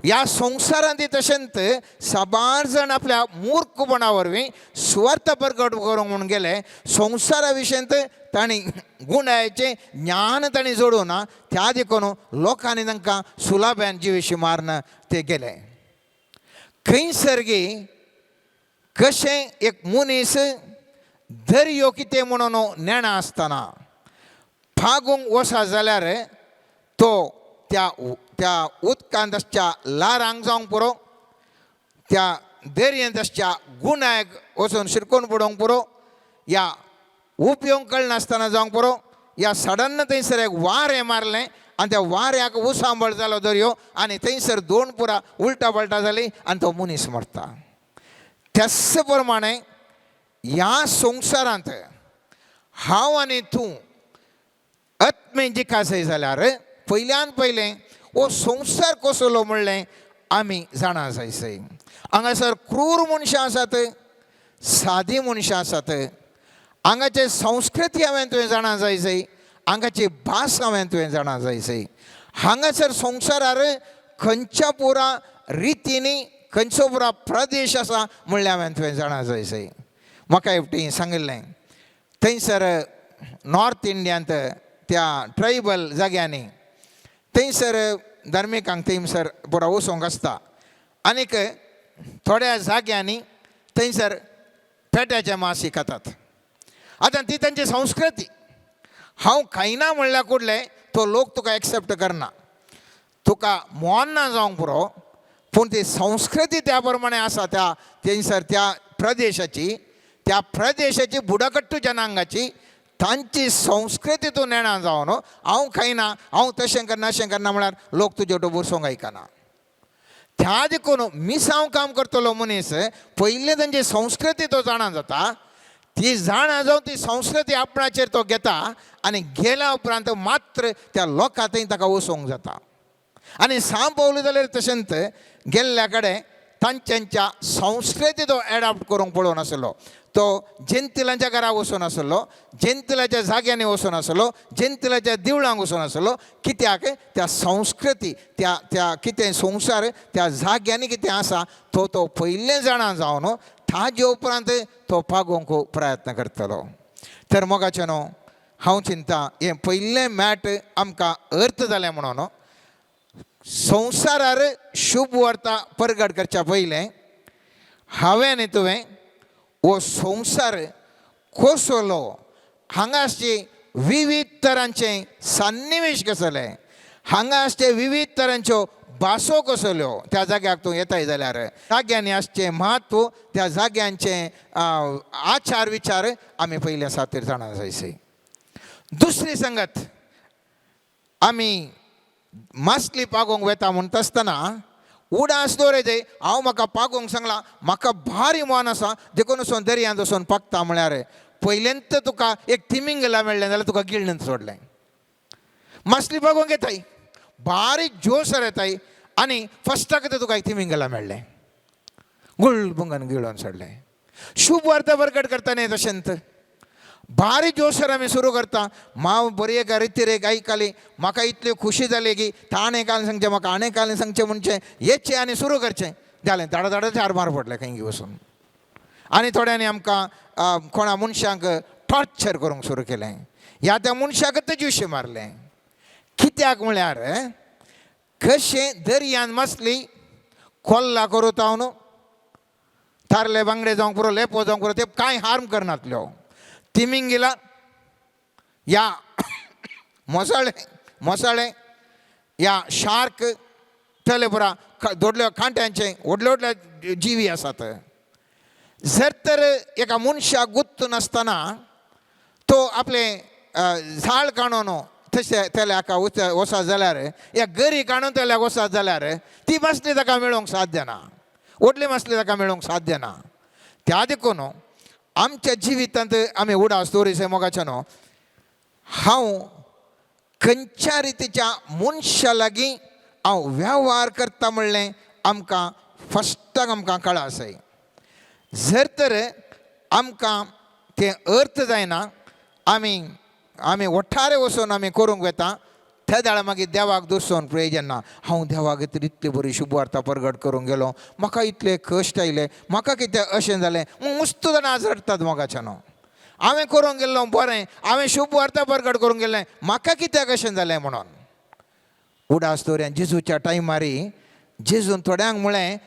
ह्या संवसारांत तशेंच साबार जाण आपल्या मूर्खपणा वरवीं सुवार्थ प्रकट करूंक म्हूण गेले. संवसारा विशयांत तांणी गुणायचें ज्ञान तांणी जोडूं ना, त्या देखून लोकांनी तांकां सुलाब्यान जिविशी मारून ते गेले. खंयसर गी कशें एक मनीस दर्यो कितें म्हणून नेणा आसतना फागूंक वसा जाल्यार तो त्या त्या उदकांत आसच्या ल्हारांक जावंक पुरो, त्या दर्यांत आसच्या गुणायक वचून शिरकून पडोवंक पुरो, या उपयोग कळनासतना जावंक पुरो, या सडन थंयसर एक वारें मारलें आनी त्या वाऱ्याक उसांबळ जालो दर्यो आनी थंयसर दोन पुरा उलटा पलटा जाली आनी तो मनीस मरता. त्याच प्रमाणे ह्या संवसारांत हांव आनी तूं आत्मे जिखासय जाल्यार पयल्यान पयलें हो संवसार कसलो म्हणलें आमी जाणा जायसय. हांगासर क्रूर मनशां आसात, सादी मनशां आसात. हांगाचे संस्कृती हांवें तुवें जाणा जायसय, हांगाची भास हांवें तुवें जाणा जायसय. हांगासर संवसारार खंयच्या पुरा रितींनी खंयचो पुरा प्रदेश आसा म्हणलें हांवें तुवें जाणा जायसय. म्हाका एकटी सांगिल्लें थंयसर नॉर्थ इंडियांत त्या ट्रायबल जाग्यांनी थंयसर धार्मिकांक थंयसर पुरा वचोंक आसता आनीक थोड्या जाग्यांनी थंयसर पेट्याचें मांस खातात. आतां ती तांची संस्कृती. हांव खायना म्हणल्यार कुडलें तो लोक तुका एक्सेप्ट करना, तुका मोन ना जावंक पुरो, पूण ती संस्कृती त्या प्रमाणे आसा त्या थंयसर त्या प्रदेशाची, त्या प्रदेशाची बुडाकट्टू जनांगाची तांची संस्कृती तूं नेणा जावन हांव खायना, हांव तशें करना अशें करना म्हळ्यार लोक तुजे वटेन बसूंक आयकना. त्या देखून मिसांव काम करतलो मनीस पयलें तांची संस्कृती तो जाणा जाता, ती जाणा जावन ती संस्कृती आपणाचेर तो घेता आनी गेल्या उपरांत मात्र त्या लोकां थंय ताका वचोंक जाता. आनी सां पावलो जाल्यार तशेंच गेल्ल्या कडेन तांच्या संस्कृती तो एडॉप्ट करूंक पळोवन आसलो. तो जेंतिलांच्या घरा वचून आसलो, जेंतिलाच्या जाग्यांनी वचून आसलो, जेंतिलाच्या देवळांक वचून आसलो. कित्याक त्या संस्कृती त्या त्या कितें संवसार त्या जाग्यांनी कितें आसा तो तो पयलें जाणा जावन ताजे उपरांत तो पागोवंक प्रयत्न करतलो. तर मोगाचें न्हू हांव चिंता हें पयलें मॅट आमकां अर्थ जालें म्हणून संवसारार शुभ वार्ता परगट करच्या पयलें हांवें आनी तुवें हो संवसार कसलो, हांगा आसचे विविध तरांचे सन्निवेश कसले, हांगा आसचे विविध तरांच्यो भासो कसल्यो, त्या जाग्याक तूं येताय जाल्यार जाग्यांनी आसचें म्हत्व, त्या जाग्यांचे आचार विचार आमी पयले सातेर जाणा जायचे. दुसरी संगत आमी मासली पागोवंक वेता म्हणटा आसतना उडास दवरायचे हांव म्हाका पागोवंक सांगलां, म्हाका भारी मान आसा देखून वचून दर्यांत वचून पागता म्हळ्यार पयल्यांत तुका एक तिमिंगला मेळ्ळें जाल्यार तुका गिळणें सोडलें. मासली पागोवंक येताय भारी जोसर येताय आनी फस्टाक तुका एक तिमिंगला मेळ्ळें, गुळबुंगान गिळोन सोडलें. शुभ वार्ता प्रकट करता न्ही तशेंच भारी जोशर आमी सुरू करता. माव बरी एका रितीरेक आयकली म्हाका इतली खुशी जाली की ताणें काल सांगचें म्हाका आणे काल सांगचें म्हणचें येचें आनी सुरू करचें जालें धाडा धाडा चार मार पडले खंय वचून. आनी थोड्यांनी आमकां कोणा मनशांक टॉर्चर करूंक सुरू केलें, ह्या त्या मनशाक तेजुशें मारलें. कित्याक म्हळ्यार कशें दर्यान मासली कोल्ला करूं न्हू तारले बांगडे जावंक पुरो लेपो जावंक पुरो ते कांय हार्म करनातल्यो. तिमिंगिला या मोसाळे मोसाळे या शार्क तले पुरा दोडल्या कांट्यांचे व्हडले व्हडले जिवी आसात. जर तर एका मनशाक गुत्तून आसतना तो आपलें झाड काडून तशें तेल्याक वचत जाल्यार या गरी काडून तेल्याक वचत जाल्यार ती मासली ताका मेळोवंक साध्य ना, व्हडली मासली ताका मेळोवंक साध्य ना. त्या देखून आमच्या जिवितांत आमी उडास दवरिसे मोगाचे न्हू हांव खंयच्या रितीच्या मनशा लागीं हांव वेव्हार करता म्हणलें आमकां फस्टाक आमकां कळा आसाय. जर तर आमकां तें अर्थ जायना, आमी आमी ओठारे वचून आमी करूंक वता, त्या वेळार मागीर देवाक दुसोन प्रयोजन ना. हांव देवाक तर इतली बरी शुभवार्ता परगट करूंक गेलो, म्हाका इतले कश्ट आयले, म्हाका कितें अशें जालें, मुस्त जाणां आज रडटात मोगाच्यान. हांवें करूंक गेल्लो बरें, हांवें शुभवार्ता परगट करूंक गेल्लें, म्हाका कित्याक अशें जालें म्हणून. उडास दवरया जेजूच्या टायमारी जेजून थोड्यांक म्हळें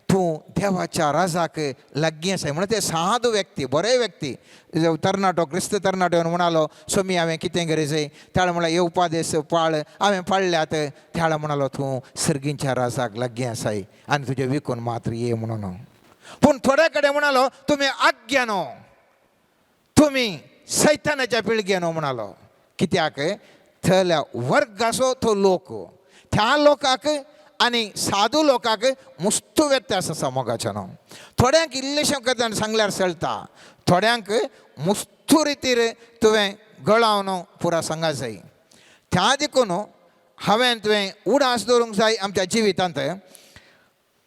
तूं देवाच्या राजाक लागीं आसाय म्हणून. ते साधू व्यक्ती, बरे व्यक्ती, तरणाटो, क्रिस्त तरणाटो येवन म्हणालो, सोमी हांवें कितें गरजय? त्याळ म्हळ्यार येवपा देस पाळ, हांवें पाळल्यात. त्याळ म्हणालो तूं सर्गींच्या राजाक लागीं आसाय आनी तुजें विकून मात्र ये म्हणून. पूण थोड्या कडेन म्हणालो तुमी आज्ञा न्हू, तुमी सैतानाच्या पिळग्यानो म्हणालो. कित्याक थंयल्या वर्गाचो तो लोक, त्या लोकांक आनी साधू लोकांक मुस्तू व्यत्यास आसा मोगाच्यानो. थोड्यांक इल्लेशें करता सांगल्यार चलता, थोड्यांक मुस्तू रितीर तुवें गळावन पुरा सांगा जाय. त्या देखून हांवें तुवें उडास दवरूंक जाय आमच्या जिवितांत.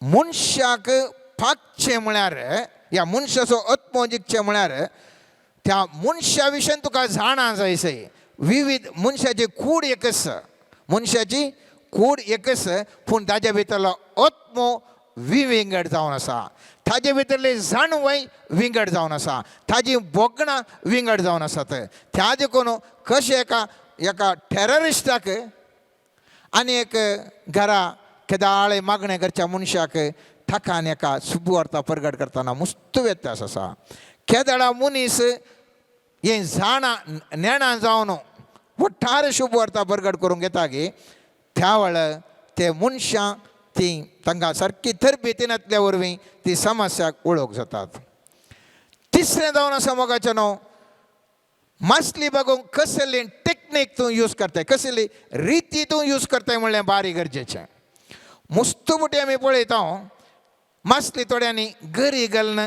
मनशाक पागचें म्हळ्यार ह्या मनशाचो आत्मो जिखचें म्हळ्यार त्या मनशा विशयन तुका जाणा जाय सय. विविध मनशाची कूड एकच, मनशाची कूड एकच, पूण ताजे भितरलो आत्मो विंगड जावन आसा, ताजे भितरली जाणवय विंगड जावन आसा, ताजी भोगणां विंगड जावन आसात. त्या देखून कशें एका एका टेररिस्टाक आनी एक घरा केदाळे मागणें करच्या मनशाक ताका आनी एका शुभवार्ता परगट करतना मुस्त व्यत्यास आसा. केदळा मनीस हें जाणा नेणा जावन वट्टार शुभवार्ता परगट करूंक येता गी, त्या वेळार ते मनशां ती तांकां सारकी तरबेती नासल्या वरवीं ती समस्याक वळख जातात. तिसरें जावन आसा मोगाचें न्हू, मासली बागोवंक कसली टेक्नीक तूं यूज करताय, कसली रिती तूं यूज करताय म्हणलें बारी गरजेचें. मुस्तू बुटी आमी पळयता, मासली थोड्यांनी गरी घालून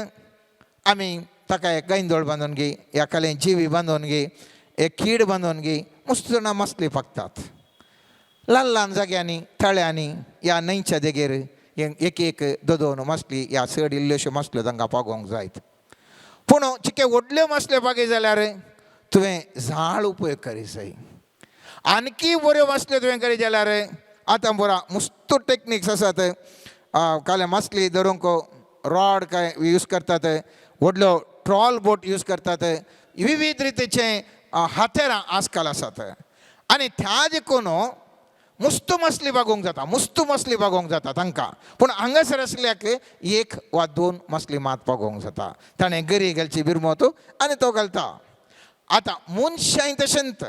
आमी ताका एक गैंदोळ बांदून घे, एकालें जिवी बांदून घे, एक कीड बांदून घे, मुस्त जाणां मासली पाकतात. ल्हान ल्हान जाग्यांनी, तळ्यांनी, ह्या न्हंयच्या देगेर एक एक दोन दोन मासली ह्या चड इल्ल्योश्यो मासल्यो तांकां पागोवंक जायत. पूण चिके व्हडल्यो मासल्यो पागय जाल्यार तुवें जाळ उपयोग करी जाय. आणकी बऱ्यो मासल्यो तुवें करी जाल्यार आतां बरो मुस्त टेक्निक्स आसात. काल मासली धरूंक रॉड काय यूज करतात, व्हडलो ट्रॉल बोट यूज करतात, विविध रितीचे हातेरां आजकाल आसात. आनी त्या देखून मुस्त मसली बागोवंक जाता, मुस्त मसली बागोवंक जाता तांकां. पूण हांगासर आसल्याक एक वा दोन मसली मात पागोवंक जाता. ताणें गरी घालची बिरमोत आनी तो घालता. आतां मनशांय तशेंच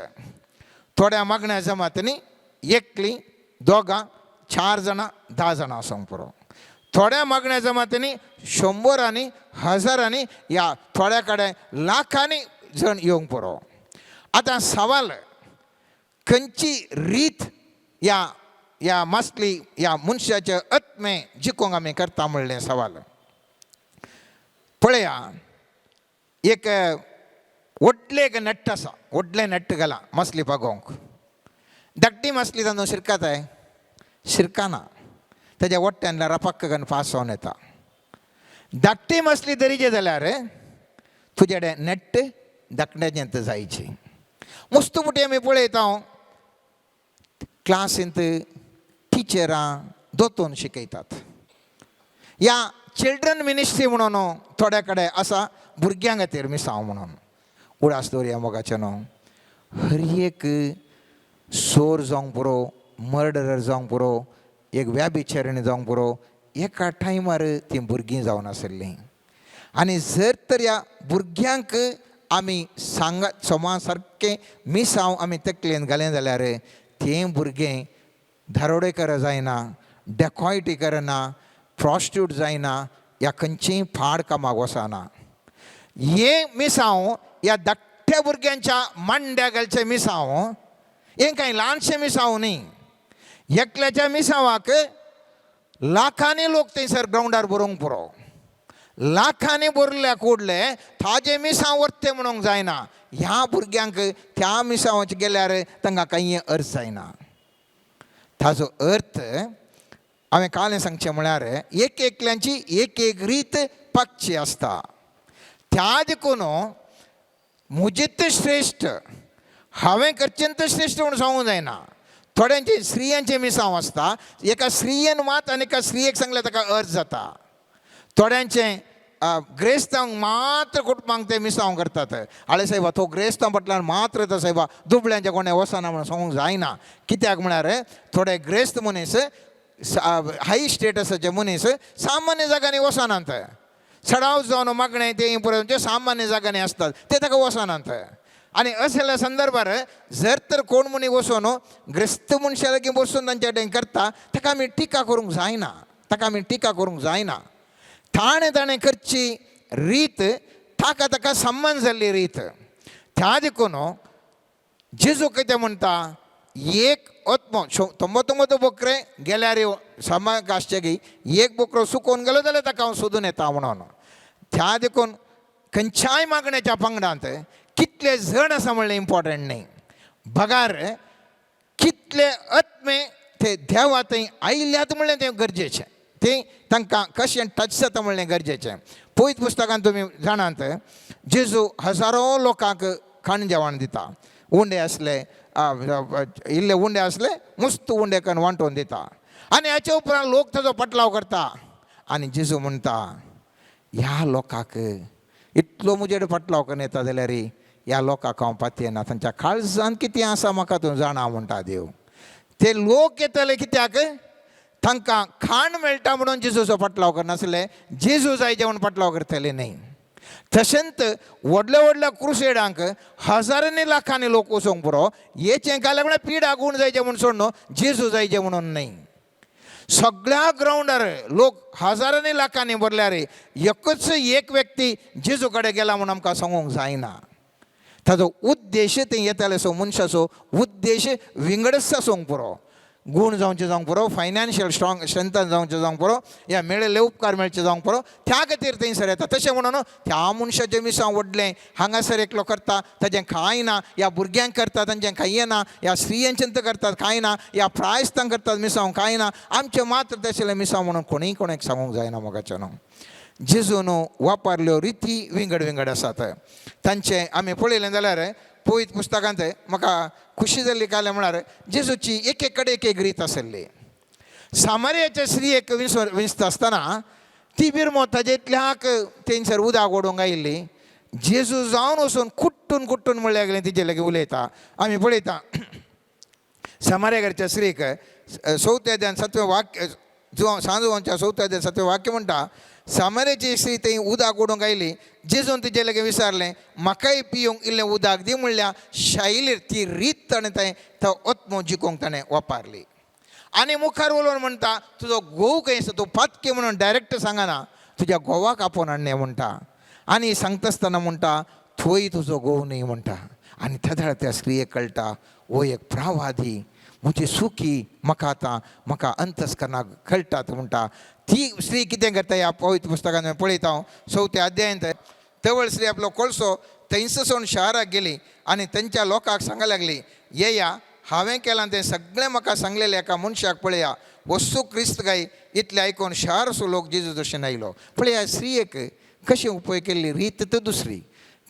थोड्या मागण्या जमातींनी एकली, दोगां, 4 जाणां, 10 जाणां आसूंक पुरो. थोड्या मागण्या जमातींनी शंबरांनी, हजारांनी या थोड्या कडेन लाखांनी जण येवंक पुरो. आतां सवाल खंयची रीत ह्या ह्या मासली ह्या मनशाचे आत्मे जिखूंक आमी करता म्हणलें सवाल. पळया, एक व्हडलें एक नट्ट आसा, व्हडलें नट्ट घालां मासली पागोवंक. धाकटी मासली तातूंत शिरकाताय शिरकाना, तेज्या वट्ट्यान रपक्क करून फास जावन येता. धाकटी मासली धरीचे जाल्यार तुजे कडेन नट्ट धाकट्याचें जायची. मुस्त पुटी आमी पळयता, क्लासींत टिचरां दोतोन शिकयतात. ह्या चिल्ड्रन मिनिस्ट्री म्हणून थोड्या कडेन आसा, भुरग्यां खातीर मिसांव म्हणून. उडास दवरया मोगाचें न्हू, हर एक चोर जावंक पुरो, मर्डरर जावंक पुरो, एक व्याभिचारिणी जावंक पुरो, एका टायमार तीं भुरगीं जावन आशिल्लीं. आनी जर तर ह्या भुरग्यांक आमी सांगा सोमा सारकें मिसांव आमी तकलेन घालें जाल्यार तें भुरगें धारोडेकर जायना, डेकॉयटी करना, प्रॉस्टिट्यूट जायना, ह्या खंयचीय फाड कामाक वचना. हें मिसांव ह्या धाकट्या भुरग्यांच्या मांड्या घालचें मिसांव, हें कांय ल्हानशें मिसांव न्ही. एकल्याच्या मिसांवाक लाखांनी लोक थंयसर ग्रावंडार बरोवंक पुरो. लाखांनी भरल्या कुडले ताजे मिसांव व्हरते म्हणूंक जायना. ह्या भुरग्यांक त्या मिसांवाचे गेल्यार तांकां कांय अर्थ जायना. ताजो अर्थ हांवें कालें सांगचें म्हळ्यार एक एकल्यांची एक एक रीत पाकची आसता. त्या देखून म्हजें तें श्रेश्ठ, हांवें करचें तें श्रेश्ठ म्हूण सांगूंक जायना. थोड्यांचें स्त्रियांचें मिसांव आसता, एका स्त्रियेन मात आनी एका स्त्रियेक सांगल्यार ताका अर्थ जाता. थोड्यांचें ग्रेस्तांक मात्र कुटुंबांक ते मिसांव करतात. आळे सायबा तो ग्रेस्तां फाटल्यान मात्र येता सायबा, दुबळ्यांच्या कोणें वचना म्हणून सांगूंक जायना. कित्याक म्हळ्यार थोडे ग्रेस्त मनीस, हाय स्टेटसाचे मनीस सामान्य जाग्यांनी वचनात. सडाव जावन मागणें ते पुरो सामान्य जाग्यांनी आसतात, ते ताका वचनात. आनी असल्या संदर्भार जर तर कोण मनीस वचून ग्रेस्त मनशा लागीं बसून तांच्या कडेन करता, ताका आमी टिका करूंक जायना, ताका आमी टिका करूंक जायना. ताणें ताणें करची रीत ताका ताका संबंद जाल्ली रीत. त्या देखून जेजू कितें म्हणटा, एक आत्मो 99 बोकरे गेल्यार समाक आसचे की एक बोकरो सुकोवन गेलो जाल्यार ताका हांव सोदून येता म्हणून. त्या देखून खंयच्याय मागण्याच्या पंगडांत कितले जण आसा म्हणलें इम्पॉर्टंट न्ही, बगार कितले आत्मे ते देवा थंय आयल्यात म्हणलें तें गरजेचें, तें तांकां कशें टच जाता म्हणलें गरजेचें. पयत पुस्तकान तुमी जाणात, जेजू हजारो लोकांक खाण जेवण दिता. उंडे आसले, इल्ले उंडे आसले, मस्त उंडे कन्न वांटून दिता. आनी हाचे उपरांत लोक ताजो पटलाव करता आनी जेजू म्हणटा, ह्या लोकांक इतलो म्हजेर पटलाव करून येता जाल्यार ह्या लोकांक हांव पातयेना, तांच्या काळजान कितें आसा म्हाका तूं जाणा म्हणटा देव. ते लोक येतले कित्याक, तांकां खाण मेळटा म्हणून जेजूचो पटलाव करनासले, जेजू जाय जेवण पटलाव करतले न्ही. तशेंच व्हडल्या व्हडल्या क्रुसेडांक हजारांनी लाखांनी लोक वचोंक पुरो, हेचें घालें म्हळ्यार पिडा गूण जायचें म्हूण सोडून जेजू जायचें म्हणून न्ही. सगळ्या ग्रावंडार लोक हजारांनी लाखांनी भरल्यार एकच एक व्यक्ती जेजू कडेन गेला म्हूण आमकां सांगूंक जायना. ताजो उद्देश थंय येताले सो मनशाचो उद्देश विंगडच आसूंक पुरो, गूण जावचें जावंक पुरो, फायनान्शियल स्ट्रॉंग स्ट्रेंथन जावचें जावंक पुरो, या मेळिल्ले उपकार मेळचे जावंक पुरो, त्या खातीर थंयसर येता. तशें म्हणून त्या मनशाचें मिसांव व्हडलें हांगासर एकलो करता ताजें कांय ना, ह्या भुरग्यांक करता तांचें कांय ना, ह्या स्त्रियांचें करतात कांय ना, ह्या प्रायस्तांक करतात मिसांव कांय ना, आमचें मात्र तशें मिसांव म्हणून कोणीय कोणाक सांगूंक जायना. मोगाचें न्हू जेजून वापरल्यो रिती विंगड विंगड आसात. तांचें आमी पळयलें जाल्यार पवित्र पुस्तकांत म्हाका खुशी जाल्ली कालें म्हळ्यार जेजूची एक एक कडेन एक एक रीत आसली. सामारियाच्या स्त्रियेक विंचता आसतना ती बिरमो ताजे इतल्याक थंयसर उदक ओडूंक आयिल्ली. जेजू जावन वचून कुट्टून कुट्टून म्हणल्यार लागलें तिजे लागीं उलयता. आमी पळयता सामारिया घरच्या स्त्रीक चवथ्या अध्यायान सातवें वाक्य, सांजुवांच्या चवथ्या अध्यायान सातवें वाक्य म्हणटा, सामारियाची स्त्री थंय उदक ओडूंक आयली, जेजून तिजे लागीं विचारलें म्हाकाय पिवंक इल्लें उदक दी म्हणल्यार शैलीर ती रीत ताणें थंय तो आत्मो जिखूंक ताणें वापरली. आनी मुखार उलोवन म्हणटा तुजो घोव खंय आसा, तूं पातकी म्हणून डायरेक्ट सांगना, तुज्या घोवाक आपोवन हाडणें म्हणटा. आनी सांगता आसतना म्हणटा थंय तुजो घोव न्ही म्हणटा. आनी तेदळा त्या स्त्रियेक कळटा हो एक प्रवादी, म्हजी सुखी म्हाका आतां म्हाका अंतस्करणाक कळटात म्हणटा. ती स्त्री कितें करता ह्या पवित्र पुस्तकान पळयता हांव चवथ्या अध्यायांत, तवळ स्त्री आपलो कोळसो थंयसर शहराक गेली आनी तांच्या लोकांक सांगूंक लागली, येया हांवें केलां तें सगळें म्हाका सांगलेलें एका मनशाक पळया, वस्तू क्रिस्त काय. इतलें आयकून शहरसो लोक जेजू दर्शन आयलो. पळया स्त्रियेक कशें उपयोग केल्ली रीत तर दुसरी,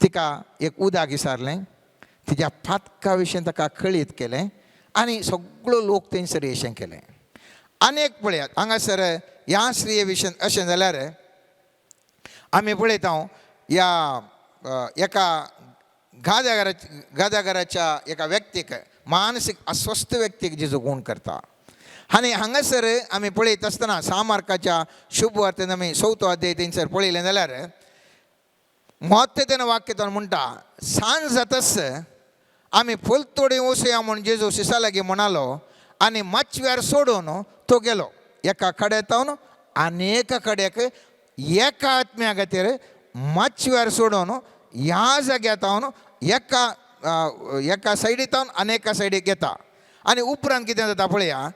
तिका एक उदक विसारलें, तिज्या पातका विशीं ताका कळीत केलें आनी सगळो लोक थंयसर अशें केलें. आनी एक पळयात हांगासर ह्या स्त्रिये विशीं अशें जाल्यार आमी पळयता ह्या एका गादागराच्या एका व्यक्तीक, मानसीक अस्वस्थ व्यक्तीक जेजू गूण करता. आनी हांगासर आमी पळयत आसतना सामार्काच्या शुभ वार्तेन आमी चवथो अध्याय थंयसर पळयलें जाल्यार म्हत्व वाक्य तो म्हणटा, सांज जातच आमी पलतोडी वचया म्हूण जेजू शिसा लागीं म्हणालो आनी माचव्यार सोडून तो गेलो. एका कडेक आनी एका कडेक एका आत्म्या खातीर माचव्यार सोडून ह्या जाग्यार तावन एका एका सायडीक तावन आनी एका सायडीक येता. आनी उपरांत कितें जाता पळया,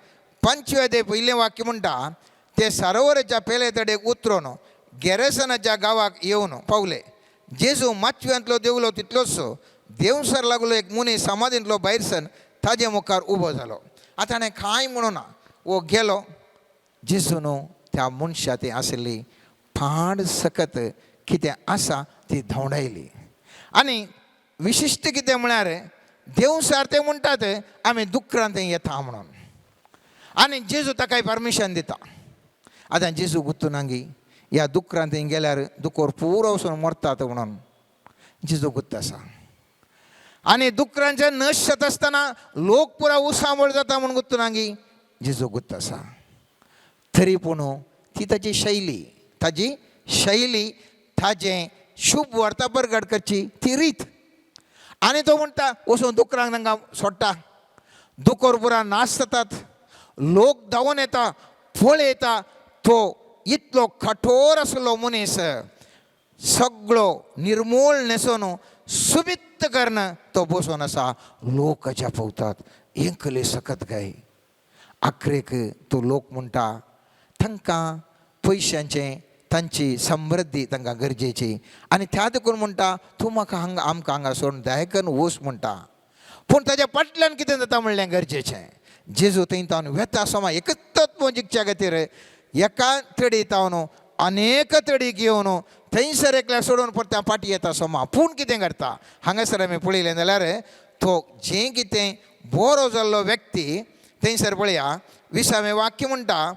पंचव्या ते पयलें वाक्य म्हणटा, ते सरोवराच्या पेले तडेक उतरून गेरेसनाच्या गांवाक येवन पावले. जेजू माचव्यांतलो देंवलो तितलोच देंवसर लागलो एक मनीस समाधींतलो भायर सन ताजे मुखार उबो जालो. आतां ताणें कांय म्हणूना, वो गेलो. जेजू न्हू त्या मनशा ती आशिल्ली पाड सकत कितें आसा ती धांवडायली. आनी विशिश्ट कितें म्हळ्यार देवसार ते म्हणटात आमी दुकरान थंय येता म्हणून, आनी जेजू ताकाय परमिशन दिता. आतां जेजू गुत्तू नागी ह्या दुकरान थंय गेल्यार दुकोर पुरो वचून मरतात म्हणून जेजू गुत्त आसा. आनी दुकरांचे नश जाता आसतना लोक पुरा उसांबळ जाता म्हूण गुत्तू नागी जेजू गुत्त आसा. तरी पूण ती ताजी शैली, ताजी शैली, ताजें शुभ वार्ता परगट करची ती रीत. आनी तो म्हणटा वचून दुकरांक तांकां सोडटा, दुकोर पुरा नाश जातात, लोक धांवून येता, पळयता तो इतलो कठोर आसलो मनीस सगळो निर्मूळ न्हेसोन सुबित्त करून तो बसून आसा. लोक अजापवतात, हें कले सकत काय. आखरेक तो लोक म्हणटा तांकां पयशांचें तांची समृद्धी तांकां गरजेची, आनी त्या देखून म्हणटा तूं म्हाका हांगा आमकां हांगा सोडून दायकन वच म्हणटा. पूण ताज्या फाटल्यान कितें जाता म्हणलें गरजेचें. जेजू थंय तावन वेता सोमा एकच तत्व जिखच्या खातीर एका तडी तावन अनेक तडी घेवन थंयसर एकल्या सोडून परत्या फाटी येता सोमा. पूण कितें करता हांगासर आमी पळयलें जाल्यार तो जें कितें बरो जाल्लो व्यक्ती थंयसर पळया विसावें वाक्य म्हणटा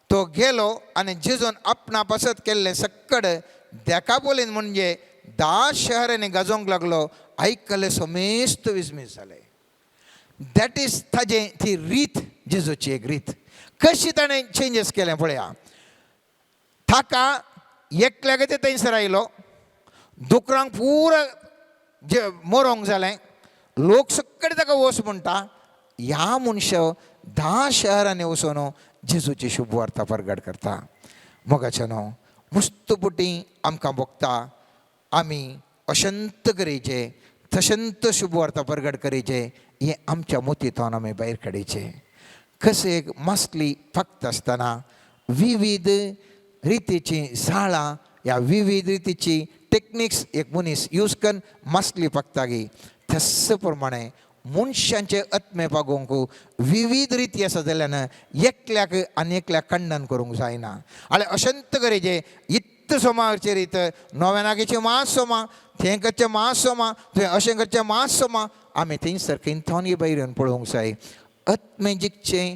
तो गेलो आनी जेजून आपणा पासत केल्लें सक्कड देकापोलीन म्हणजे 10 शहरांनी गाजोवंक लागलो. आयकले समेस्त विस्मीत जाले. That is ताजें ती रीत, जेजूची एक रीत कशी ताणें चेंजीस केलें पळया. ताका एकल्याक ते थंयसर आयलो, दुकरांक पुरा जे मरोंक जालें, लोक सगळे ताका वच म्हणटा. ह्या मनशा 10 शहरांनी वचून जेजूची शुभ वार्ता परगट करता. मोगाच्या न्हू मुस्तपुटी आमकां भोगता आमी अशंत करीचे तशंत शुभ वार्ता परगट करीचे हें आमच्या मोतींतल्यान आमी भायर काडीचें. कशें एक मासली फक्त आसतना विविध रितीचीं झाडां ह्या विविध रितीची टेक्निक्स एक मनीस यूज करून मासली पकतागी, तस प्रमाणे मनशांचे आत्मे पागोवंक विविध रिती आसा जाल्यान एकल्याक आनी एकल्याक खंडन करूंक जायना. आनी अशंत करीचे इत्त सोमावरचे रीत नोवेनागेचे मास सोमा थंय करचें मास सोमा थंय अशें करचें मास सोमा आमी थंयसर खंय थोन भायर येवन पळोवंक जाय. आत्मे जिखचें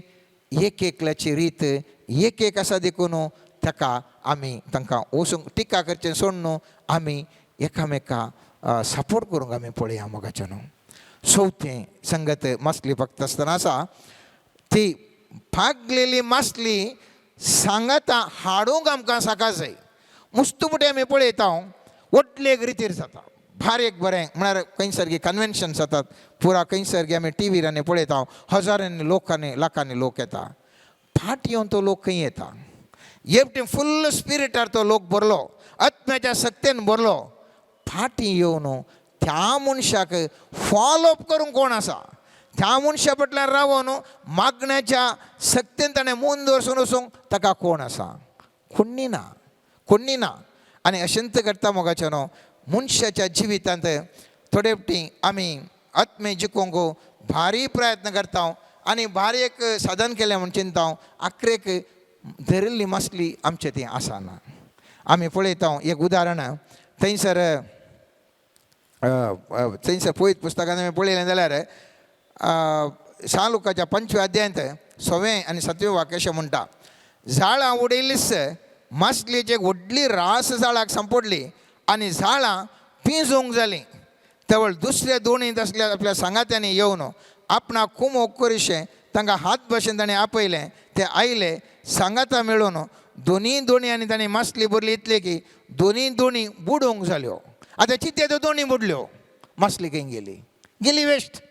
एक एकल्याची रीत एक एक आसा देखून ताका आमी तांकां वचूंक टिका करचें सोडून आमी एकामेका सपोर्ट करूंक आमी पळया. मोगाचें न्हू चवथें संगत मासली फक्त आसतना आसा ती भागलेली मासली सांगाता हाडूंक आमकां साका जाय. मुस्तुपुटी आमी पळयता व्हडले एक रितीर जाता भार एक बरें म्हळ्यार खंय सारकी कन्वेन्शन जातात पुरा खंय सारकी आमी टिवीर आनी पळयता हजारांनी लोकांनी लाखांनी लोक येता. फाट येवन तो लोक खंय येता एकटे फुल्ल स्पिरिटार तो लोक भरलो, आत्म्याच्या सक्तेन भरलो. फाटीं येवन त्या मनशाक फॉलोअप करूंक कोण आसा, त्या मनशा फाटल्यान रावन मागण्याच्या सक्तेन ताणें मून दवरसून वचूंक ताका कोण आसा, कोण्णी ना, कोण्णी ना. आनी अशेंच करता मोगाचें न्हू मनशाच्या जिवितांत थोडे फावटी आमी आत्मे जिखूंक भारी प्रयत्न करता आनी भारी एक साधन केलें म्हूण चिंता, आखरेक धरिल्ली मासली आमचे ती आसना. आमी पळयता एक उदाहरण थंयसर थंयसर पळयत पुस्तकांत आमी पळयलें जाल्यार शालुकाच्या 5व्या अध्यायांत 6वें आनी 7वें वाक्य अशें म्हणटा, झाडां उडयलीच मासलेची एक व्हडली रास झाडाक सांपडली आनी झाडां पिंजूंक जालीं. तेवळ दुसऱ्या दोणींत आसल्या आपल्या सांगात्यांनी येवन आपणाक कुमोक करिशें तांकां हात भशेन ताणें आपयलें. ते आयले सांगाता मेळून दोनी दोणी आनी ताणें मासली भरली इतली की दोनी दोणी बुडोवंक जाल्यो. आतां चिंतया त्यो दोणी बुडल्यो, मासली खंय गेली, गेली वेस्ट.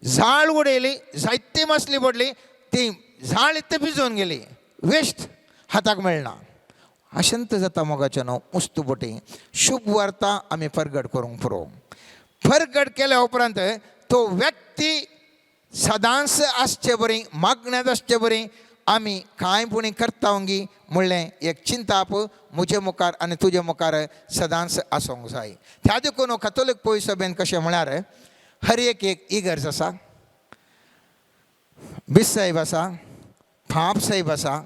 झाड उडयली, जायती मासली पडली, ती झाड इतली भिजोवन गेली, वेस्ट, हाताक मेळना. अशेंच जाता मोगाचें न्हू मुस्तू बोटी शुभ वार्ता आमी परगट करूंक पुरो. परगट केल्या उपरांत तो व्यक्ती सदांच आसचे बरी मागण्यांत आसचे बरी आमी कांय पुणी करता गी म्हणलें एक चिंताप म्हजे मुखार आनी तुजे मुखार सदांच आसूंक जाय. त्या देखून कथोलीक पयस सभेन कशें म्हळ्यार हर एक एक इगर्ज आसा, बिस साहेब आसा, फाप साहेब आसा.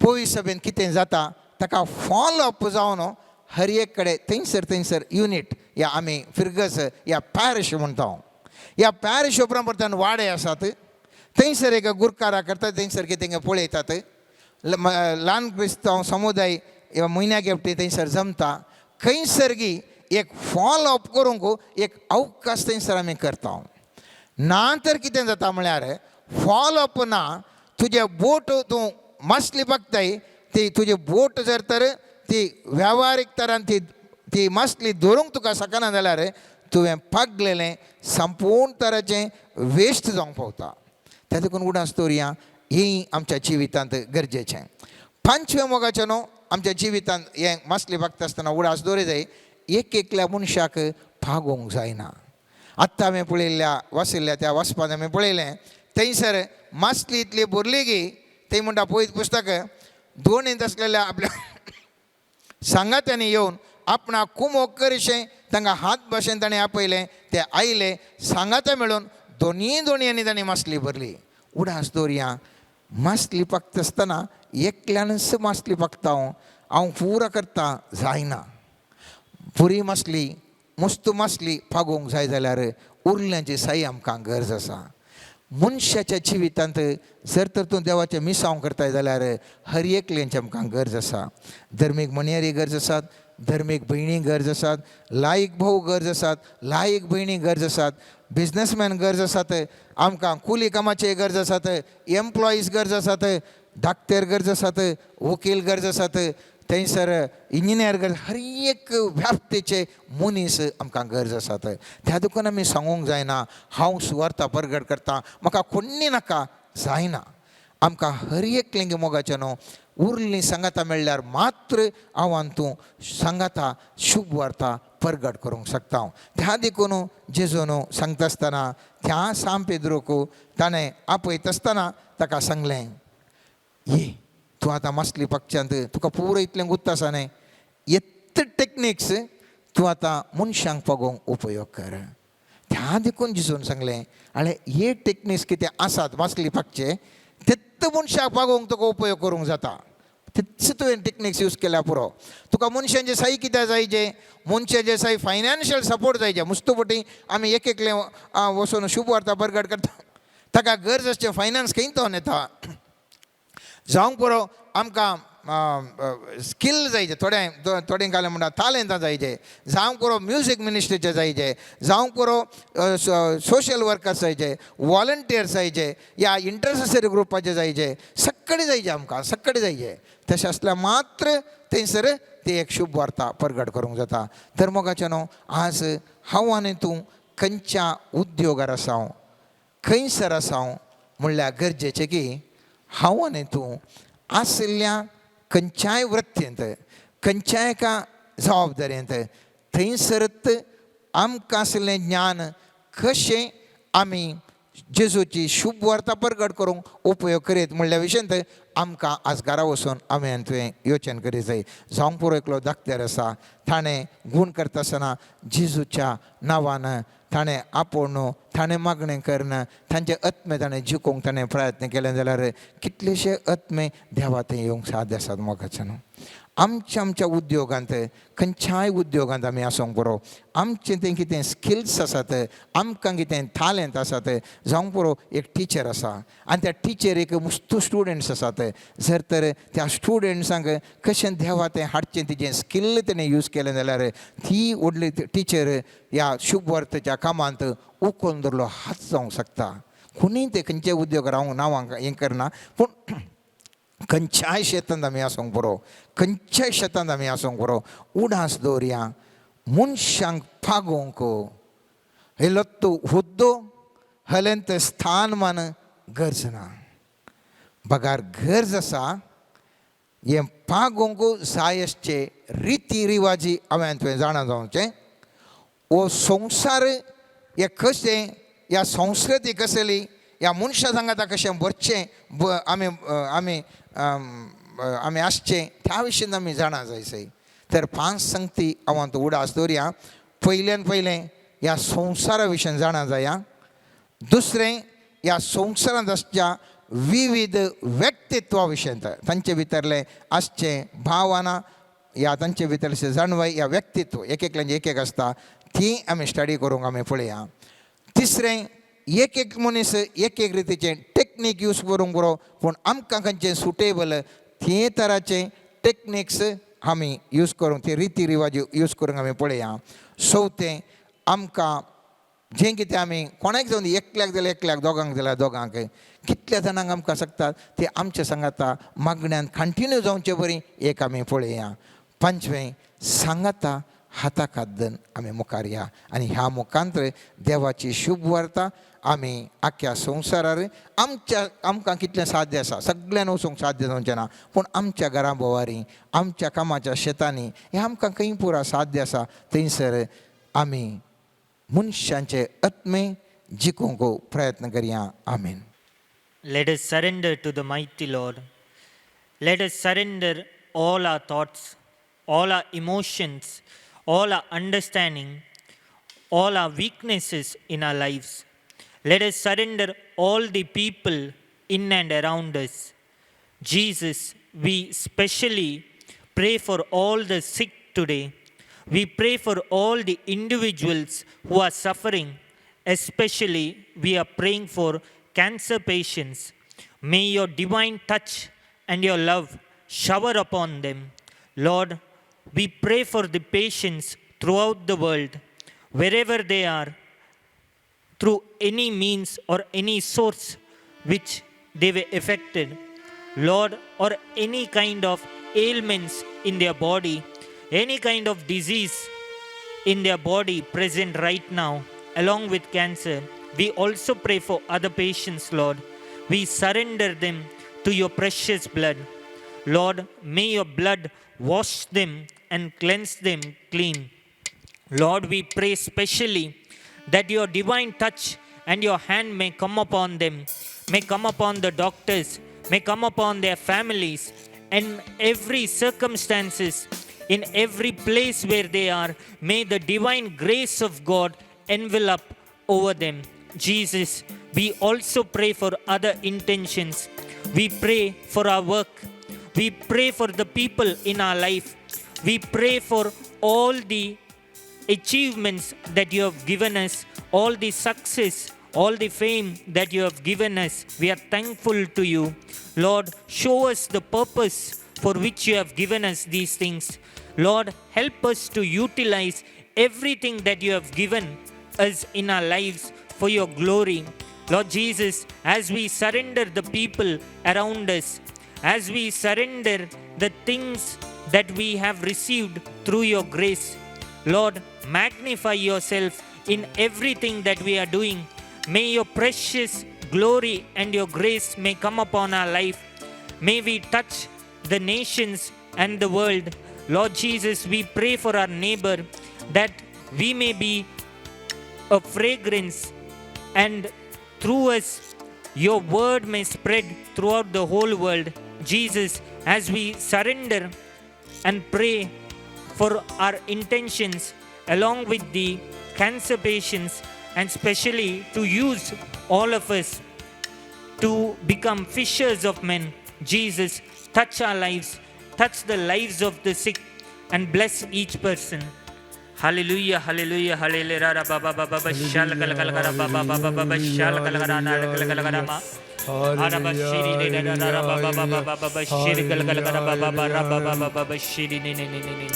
पयस सभेन कितें जाता ताका फॉलो अप जावन हर एक कडेन थंयसर थंयसर युनीट या आमी फिरगज या पॅरिश म्हणटा. ह्या पॅरिश उपरांत परत्यान वाडे आसात, थंयसर एक गुरकारा करता, थंयसर कितें पळयतात. ल्हान क्रिस्तांव समुदाय म्हयन्याक एकटी थंयसर जमता. खंयसर गी एक फॉलो अप करूंक एक अवकाश थंयसर आमी करता. ना तर कितें जाता म्हळ्यार फॉलो अप ना, तुजें बोट तूं मासली पकताय ती तुजी बोट जर तर ती वेव्हारीक तरान ती ती मासली धरूंक तुका शकना जाल्यार तुवें पागलेलें संपूर्ण तराचें वेस्ट जावंक पावता. त्या देखून उडास दवरया, ही आमच्या जिवितांत गरजेचें. पांचव्या मोगाचें न्हू आमच्या जिवितांत हें मासली पागता आसतना उडास दवरी जाय, एक एकल्या मनशाक पागोवंक जायना. आत्तां हांवें पळयल्ल्या वाचिल्ल्या त्या वाचपांत हांवें पळयलें थंयसर मासली इतली भरली की थंय म्हणटा पळयत पुस्तक दोणींत आसलेल्या आपल्या सांगात्यांनी येवन आपणाक कुमोक करिशें तांकां हात भाशेन ताणें आपयलें, ते आयले सांगाता मेळून दोनीय दोणयांनी ताणें मासली भरली. उडास दवरया, मासली पाकता आसतना एकल्यानच मासली पाकता हांव, हांव पुरा करता जायना. बरी मासली मस्त मासली पागोवंक जाय जाल्यार उरल्यांची साई आमकां गरज आसा. मनशाच्या जिवितांत जर तर तूं देवाचें मिसांव करताय जाल्यार हर एकल्यांची आमकां गरज आसा. धर्मीक म्हणयारी गरज आसात, धर्मीक भयणी गरज आसात, लायक भाऊ गरज आसात, लायक भयणी गरज आसात, बिजनसमॅन गरज आसात, आमकां कुली कामाचे गरज आसात, एम्प्लॉईज गरज आसात, डाक्टर गरज आसात, वकील गरज आसात, थंयसर इंजिनियर गरज, हर एक व्याप्तीचे मनीस आमकां गरज आसात. त्या देखून आमी सांगूंक जायना हांव सुवार्था परगट करता म्हाका कोण्णी नाका, जायना. आमकां हर एक लिंग मोगाचें न्हू उरलीं सांगाता मेळ्ळ्यार मात्र हांव आनी तूं सांगाता शुभ वार्ता परगट करूंक शकता. हांव त्या देखून जेजून सांगता आसतना त्या सांग पेद्रोक ताणें आपयता आसतना ताका सांगलें, ये तूं आतां मासली पक्षांत तुका पुरो इतलें गुत्त आसा न्ही, येत टॅक्निक्स तूं आतां मनशांक पगोवंक उपयोग कर. त्या देखून जेजून सांगलें, आळे हे टॅक्निक्स कितें आसात मासली पाकचे तेत्त मनशाक पागोवंक तुका उपयोग करूंक जाता, तितच तुवें टॅक्निक्स यूज केल्यार पुरो. तुका मनशांचे साई कित्याक जाय जे मनशाचे साई फायनान्शियल सपोर्ट जाय जे मुस्तपटी आमी एक एकले वचून शुभ वार्ता परगट करता, ताका गरज आसचें फायनान्स खंय तो येता. जावंक पुरो आमकां स्किल जायचे, थोडे थोडे घालें म्हणटा तालेंतां जायचे, जावंक पुरो म्युजीक मिनिस्ट्रीचे जायचे, जावंक पुरो सोशल वर्कर्स जायचे, वॉलंटियर्स जायचे, या इंटरसेसरी ग्रुपाचे जायचे, सगळे जायचे आमकां सगळे जायचे. तशें आसल्यार मात्र थंयसर ती एक शुभ वार्ता परगट करूंक जाता. तर मोगाचें न्हू आज हांव आनी तूं खंयच्या उद्योगार आसा, खंयसर आसा म्हणल्यार गरजेचें की हांव आनी तूं आशिल्ल्या खंयच्याय वृत्तींत खंयच्याय एका जबाबदारेंत थंयसरत आमकां आशिल्लें ज्ञान कशें आमी जेजूची शुभ वार्ता परगट करूंक उपयोग करीत म्हणल्या विशयांत आमकां आज घरा वचून आमी आनी तुवें योचन करीत जाय. जावंक पुरो एकलो धाकतेर आसा, ताणें गूण करता आसतना जेजूच्या नांवान ताणें आपोवन ताणें मागणें करून तांचे आत्मे ताणें जिखूंक ताणें प्रयत्न केले जाल्यार कितलेशे आत्मे देवा थंय येवंक साध्य आसात. मोगाचें न्हू आमच्या आमच्या उद्योगांत खंयच्याय उद्योगांत आमी आसूंक पुरो, आमचें तें कितें स्किल्स आसात, आमकां कितें तालेंत आसात. जावंक पुरो एक टिचर आसा आनी त्या टिचरीक मुस्तू स्टुडंट्स आसात, जर तर त्या स्टुडंट्सांक कशें देवा तें हाडचें तिजें स्किल तेणें यूज केलें जाल्यार ती व्हडली टिचर ह्या शुभ वार्तेच्या कामांत उखलून धरलो हात जावंक शकता. कोणीय ते खंयचे उद्योग हांव नांवांक हें करना, पूण खंयच्याय शेतांत आमी आसूंक पुरो, खंयच्याय शेतांत आमी आसूंक पुरो, उडास दवरया मनशांक पागोवंक हेलो हुद्दो हलेंत स्थान मान गरज ना, बगार गरज आसा हें पागोवंक जाय आसचे रिती रिवाजी हांवें तुवें जाणा जावचें. हो संवसार हे कशें ह्या संस्कृती कसली ह्या मनशा सांगाता कशें भरचें आमी आमी आमी आसचें त्या विशीं आमी जाणा जाय सय. तर पांच संगती हांव उडास दवरया. पयल्यान पयलें ह्या संवसारा विशीं जाणा जाया, दुसरें ह्या संवसारांत आसच्या विविध व्यक्तित्वा विशयंत तांचे भितरले आसचे भावना या तांचे भितरले जाणवाय या व्यक्तित्व एक एकल्यांचे एक एक आसता ती आमी स्टडी करूंक आमी पळया. तिसरें, एक एक मनीस एक एक रितीचें टेक्नीक यूज करूंक बरो, पूण आमकां खंयचें सुटेबल ते तराचें टेक्निक्स आमी यूज करूंक, ते रिती रिवाज यूज करूंक आमी पळया. चवथें, आमकां जें कितें आमी कोणाक जावन एकल्याक जाल्यार एकल्याक, दोगांक जाल्यार दोगांक, कितल्या जाणांक आमकां शकतात ते आमच्या सांगाता मागण्यान कंटिन्यू जावचे बरी एक आमी पळया. पांचवें, सांगाता हाताक हात धरून आमी मुखार या आनी ह्या मुखांतर देवाची शुभ वार्ता आमी आख्ख्या संवसारार आमच्या आमकां कितलें साध्य आसा, सगळ्यान वचूंक साध्य जावचें ना, पूण आमच्या घरा भोवारी, आमच्या कामाच्या शेतांनी हें आमकां खंय पुरा साध्य आसा थंयसर आमी मनशांचे आत्मे जिखूंक प्रयत्न करया. आमीन. Let us surrender to the mighty Lord. Let us surrender all our thoughts, all our emotions, all our understanding, all our weaknesses in our lives. Let us surrender all the people in and around us. Jesus, we specially pray for all the sick today. We pray for all the individuals who are suffering. Especially, we are praying for cancer patients. May your divine touch and your love shower upon them. Lord, we pray for the patients throughout the world, wherever they are, through any means or any source which they were affected, Lord, or any kind of ailments in their body, any kind of disease in their body present right now, along with cancer. We also pray for other patients, Lord. We surrender them to your precious blood. Lord, may your blood wash them and cleanse them clean. Lord, we pray specially that your divine touch and your hand may come upon them, may come upon the doctors, may come upon their families, and every circumstances, in every place where they are, may the divine grace of God envelop over them. Jesus, we also pray for other intentions. We pray for our work. We pray for the people in our life. We pray for all the achievements that you have given us, all the success, all the fame that you have given us. We are thankful to you. Lord, show us the purpose for which you have given us these things. Lord, help us to utilize everything that you have given us in our lives for your glory. Lord Jesus, as we surrender the people around us, as we surrender the things that we have received through your grace, Lord, magnify yourself in everything that we are doing. May your precious glory and your grace may come upon our life. May we touch the nations and the world. Lord Jesus, we pray for our neighbor that we may be a fragrance, and through us your word may spread throughout the whole world. Jesus, as we surrender and pray for our intentions along with the cancer patients, and specially to use all of us to become fishers of men. Jesus, touch our lives, touch the lives of the sick, and bless each person. Hallelujah, hallelujah, hallelujah. Ba ba ba ba ba shala kala kala kala ba ba ba ba ba ba shala kala kala na kala kala kala ma. Ara ba shiri ne na na ra ba ba ba ba ba ba ba shiri kala kala kala ba ba ba ra ba ba ba ba ba shiri ne ne ne ne ne.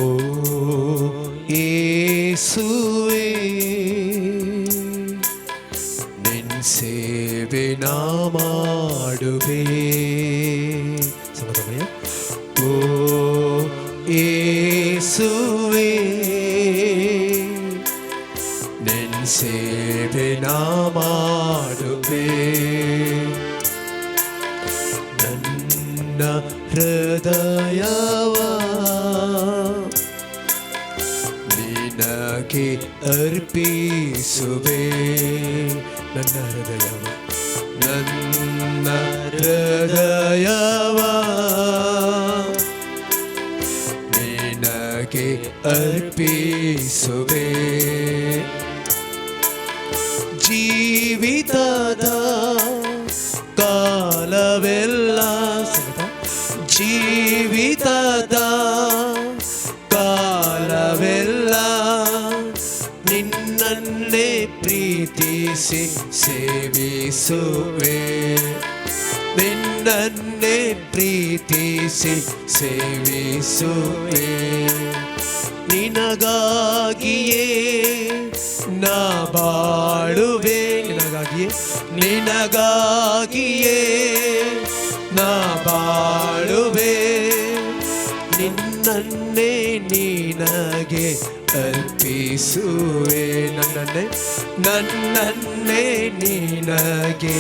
ಓ ಯೇಸುವೇ, ನಿನ್ ಸೇವೆ ನಾ ಮಾಡುವೆ. ಸಂಗತಮಯ. ಓ ಯೇಸುವೇ, ನಿನ್ ಸೇವೆ ನಾ ಮಾಡುವೆ. ನನ್ನ ಹೃದಯವ ನಿನಗೆ ಅರ್ಪಿಸುವೆ. ನನ್ನ ಹೃದಯವ, ನನ್ನ ಹೃದಯವ. ಕಾಲವೆಲ್ಲ, ಜೀವಿತದ ಕಾಲವೆಲ್ಲ ನಿನ್ನನ್ನೇ ಪ್ರೀತಿಸಿ ಸೇವಿಸುವೆ, ನಿನ್ನನ್ನೇ ಪ್ರೀತಿಸಿ ಸೇವಿಸುವೆ. ನಿನಗಾಗಿಯೇ ನಾ ಬಾಳುವೆ, ನಿನಗಾಗಿಯೇ, ನಿನಗಾಗಿಯೇ ನಾ ಬಾಳುವೆ, ನಿನ್ನನ್ನೇ ನಿನಗೆ ಅರ್ಪಿಸುವೆ, ನನ್ನನ್ನೇ, ನನ್ನನ್ನೇ ನಿನಗೆ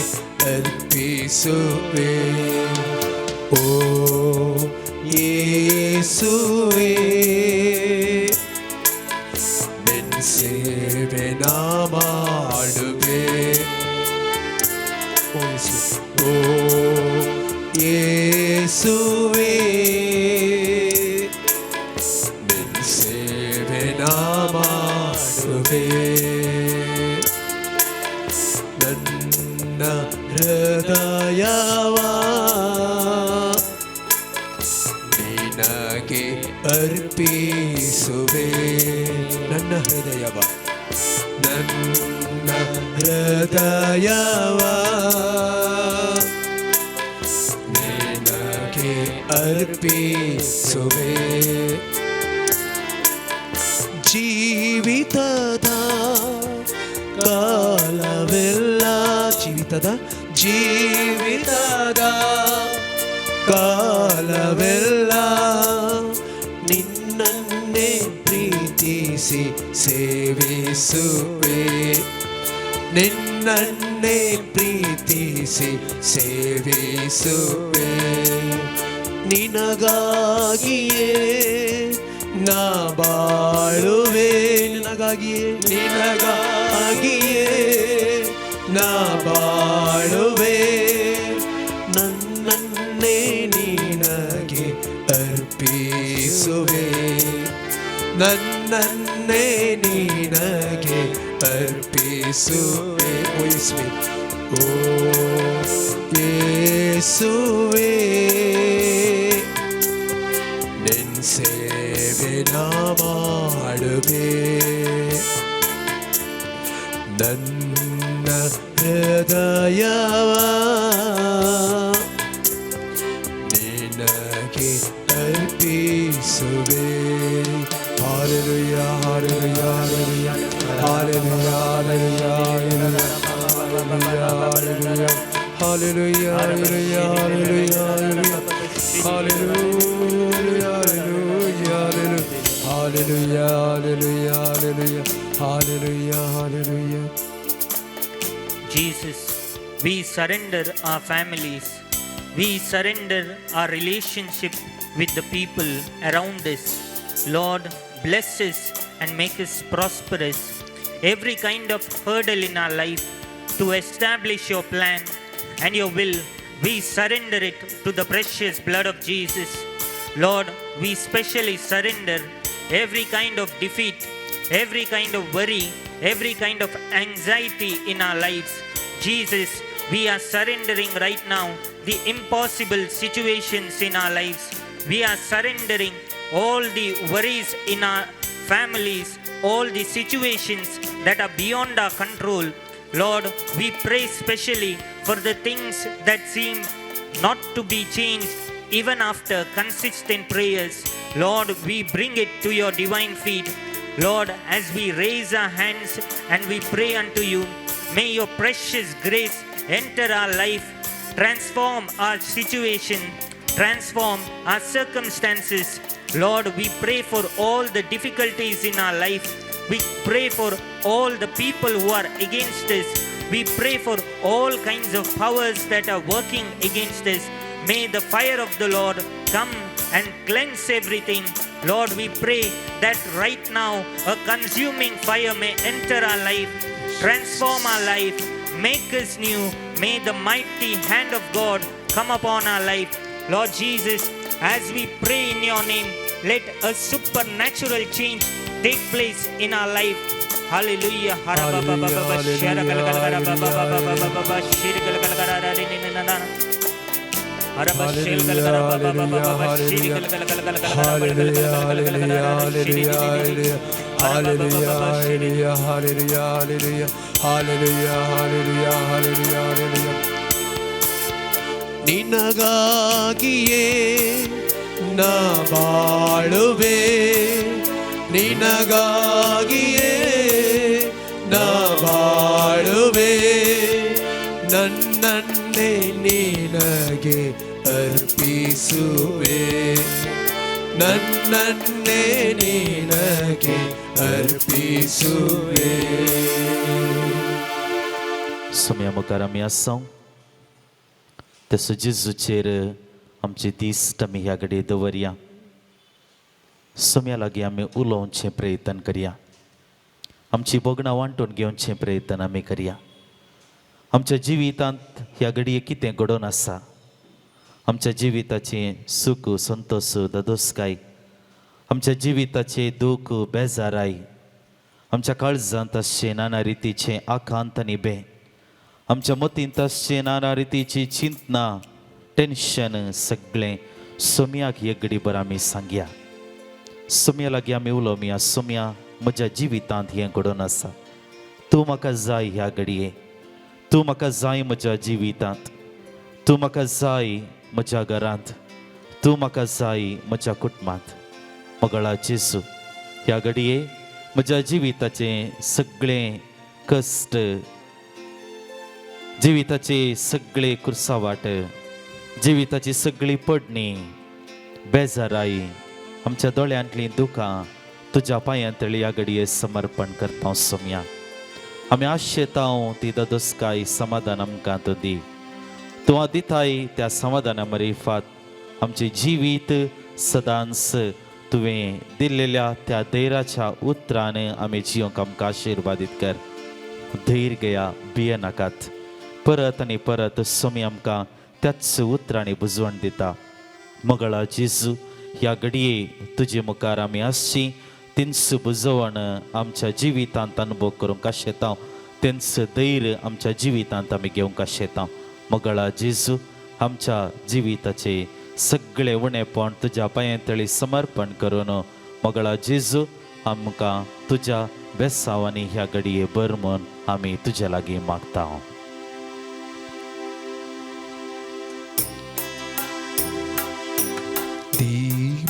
ಅರ್ಪಿಸುವೆ. ಓ ಯೇಸುವೇ, ನಿನ್ ಸೇವೆ ನಾ ಮಾಡುವೆ. ಓ ಯೇಸುವೆ, ಓ ಯೇಸುವೇ, ನಿನ್ ಸೇವೆ ನಾ ಮಾಡುವೆ. ನನ್ನ ಹೃದಯವ ನಿನಗೆ ಅರ್ಪಿಸುವೆ, ನನ್ನ ಹೃದಯವ, ನನ್ನ ಹೃದಯವ ನಿನಗೆ ಅರ್ಪಿಸುವೆ. ಜೀವಿತದ ಕಾಲವೆಲ್ಲ, ಜೀವಿತದ, ಜೀವಿತದ ಕಾಲವೆಲ್ಲ ನಿನ್ನನ್ನೇ ಪ್ರೀತಿಸಿ ಸೇವಿಸುವೆ, ನಿನ್ನನ್ನೇ ಪ್ರೀತಿಸಿ ಸೇವಿಸುವೆ. ನಿನಗಾಗಿಯೇ ನಾ ಬಾಳುವೆ, ನಿನಗಾಗಿಯೇ, ನಿನಗಾಗಿಯೇ ನಾ ಬಾಳುವೆ, ನನ್ನನ್ನೇ ನಿನಗೆ ಅರ್ಪಿಸುವೆ, ನನ್ನನ್ನೇ ನಿನಗೆ ಅರ್ಪಿಸುವೆ. ಓ ಯೇಸುವೆ, ಓ ಯೇಸುವೇ, ನಿನ್ ಸೇವೆ ನಾ ಮಾಡುವೆ, ನನ್ನ ಹೃದಯವ ನಿನಗೆ ಅರ್ಪಿಸುವೆ. Hallelujah, hallelujah, hallelujah, hallelujah, hallelujah, hallelujah, hallelujah, hallelujah, hallelujah, hallelujah, hallelujah, hallelujah, hallelujah. Jesus, we surrender our families. We surrender our relationship with the people around us. Lord, bless us and make us prosperous. Every kind of hurdle in our life to establish your plan and your will, we surrender it to the precious blood of Jesus. Lord, we specially surrender every kind of defeat, every kind of worry, every kind of anxiety in our lives. Jesus, we are surrendering right now the impossible situations in our lives. We are surrendering all the worries in our families, all the situations that are beyond our control. Lord, we pray specially for the things that seem not to be changed even after consistent prayers. Lord, we bring it to your divine feet. Lord, as we raise our hands and we pray unto you, may your precious grace enter our life, transform our situation, transform our circumstances. Lord, we pray for all the difficulties in our life. We pray for all the people who are against us. We pray for all kinds of powers that are working against us. May the fire of the Lord come and cleanse everything. Lord, we pray that right now a consuming fire may enter our life, transform our life, make us new. May the mighty hand of God come upon our life. Lord Jesus, as we pray in your name, let a supernatural change take place in our life. Hallelujah. Hallelujah, hallelujah. Hallelujah, hallelujah, hallelujah, hallelujah, hallelujah, hallelujah, hallelujah, hallelujah, hallelujah, hallelujah, hallelujah. ನಿನಗಾಗಿಯೇ ನಾ ಬಾಳುವೆ, ನಿನಗಾಗಿಯೇ ನಾ ಬಾಳುವೆ, ನನ್ನನ್ನೇ ನಿನಗೆ ಅರ್ಪಿಸುವೆ, ನನ್ನನ್ನೇ ನಿನಗೆ ಅರ್ಪಿಸುವೆ. सोम्या मुखार आमी आसा तसो जेजूचेर आमचे दिश्ट आमी ह्या घडये दवरया. सोम्या लागीं आमी उलोवचें प्रयत्न करया, आमची भोगणां वांटून घेवचें प्रयत्न आमी करया. आमच्या जिवितांत ह्या घडये कितें घडोवन आसा, आमच्या जिविताचें सूख संतोश ददोसकाय, आमच्या जिविताचें दूख बेजाराय, आमच्या काळजांत आसचें नाना रितीचें आकांत आनी बे, आमच्या मतींत आसचें नाना रितीची चिंतना टेन्शन सगळें सोम्याक एक घडीभर आमी सांगया. सोम्या लागीं आमी उलोवया, सोम्या म्हज्या जिवितांत हें घडोवन आसा, तूं म्हाका जाय ह्या घडये, तूं म्हाका जाय म्हज्या जिवितांत, तूं म्हाका जाय म्हज्या घरांत, तूं म्हाका जाय म्हज्या कुटुंबांत. मगळा जेजू ह्या घडये म्हज्या जिविताचें सगळें कश्ट, जिविताचे सगळे कुर्सावाट, जिविताची सगळी पडणी बेजाराय, आमच्या दोळ्यांतलीं दुकां तुज्या पांयांतळी ह्या घडये समर्पण करता सोम्या. आमी आशेता ती ददोसकाय समाधान आमकां तूं दी, तूं दिताय त्या समाधाना मरिफात आमचें जिवीत सदांच तुवें दिल्लेल्या त्या धैर्याच्या उतरान आमी जियोंक आमकां आशिर्वादीत कर. धैर्य घेया, भियेनाकात. परत आनी परत सोमी आमकां त्याच उतरांनी बुजवण दिता. मगळा जेजू ह्या घडये तुजे मुखार आमी आसची तेंच बुजवण आमच्या जिवितांत अनुभव करूंक आशेता, तेंच धैर्य आमच्या जिवितांत आमी घेवंक आशेता. मगळा जेजू आमच्या जिविताचे सगळे उणेपण तुज्या पांयांतळी समर्पण करून मगळा जेजू आमकां तुज्या बेसांवांनी ह्या घडये बर म्हूण आमी तुज्या लागीं मागता. दी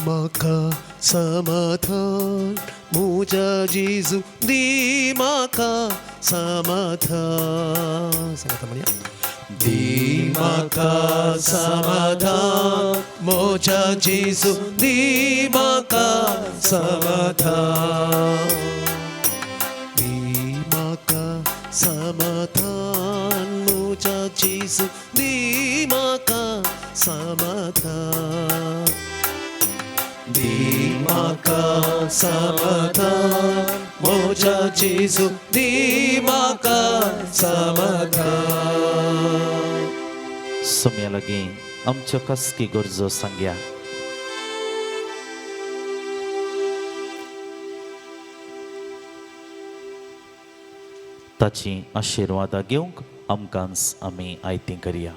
म्हाका समाधान म्हज्या जेजू, दी म्हाका समाधान. सांगात म्हणया, दी म्हाका समाधान म्हज्या जेजू, दी म्हाका समाधान, दी म्हाका समाधान म्हज्या जेजू, दी म्हाका समाधान, दी म्हाका समाधान म्हज्या जेजू, दी म्हाका समाधान. सोम्या लागीं आमच्यो खासगी गरजो सांगया. ताची आशिर्वादां घेवंक आमकांच आमी आयती करया.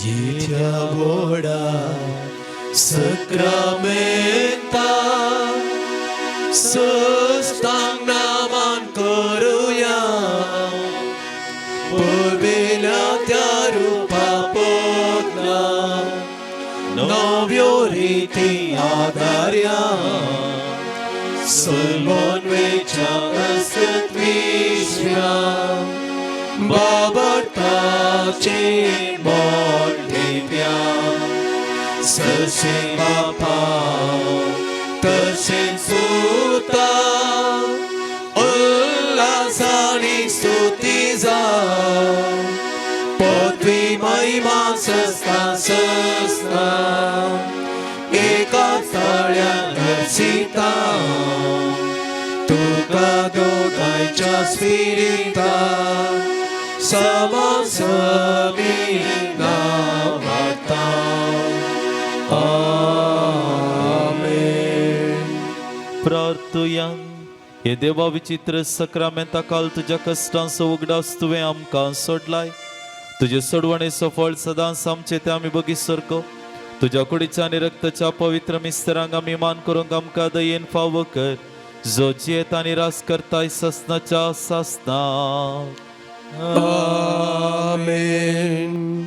येत्या व्हडा सक्रामेंता सस्तांग नामान करुया, पळयल्या त्या रुपा बदला नव्यो रिती आदार्या, सलमोन वेच्या अस्तित्विश्व्या बाबताचे मोठेप्या, ससे बापा तसे सुता उल्हासानी स्तुती जा, पदवी महिमा सस्ता सस्ता एका ताळ्या दर्शिता, तुका दोगांयच्या स्पिरिता समासमी नावाता. आमेन. प्रार्थुया. हे देवा विचित्र सक्रामेंता काल तुज्या कश्टांचो उगडास तुवें आमकां सोडलाय. तुजे सोडवणेचो फळ सदांच आमचे ते आमी बगीस सारको. तुज्या कुडीच्या आनी रक्ताच्या पवित्र मिस्तरांक आमी मान करूंक आमकां दयेन फावो कर, जो जियेत आनी रास करताय ससनाच्या सासना. आमेन.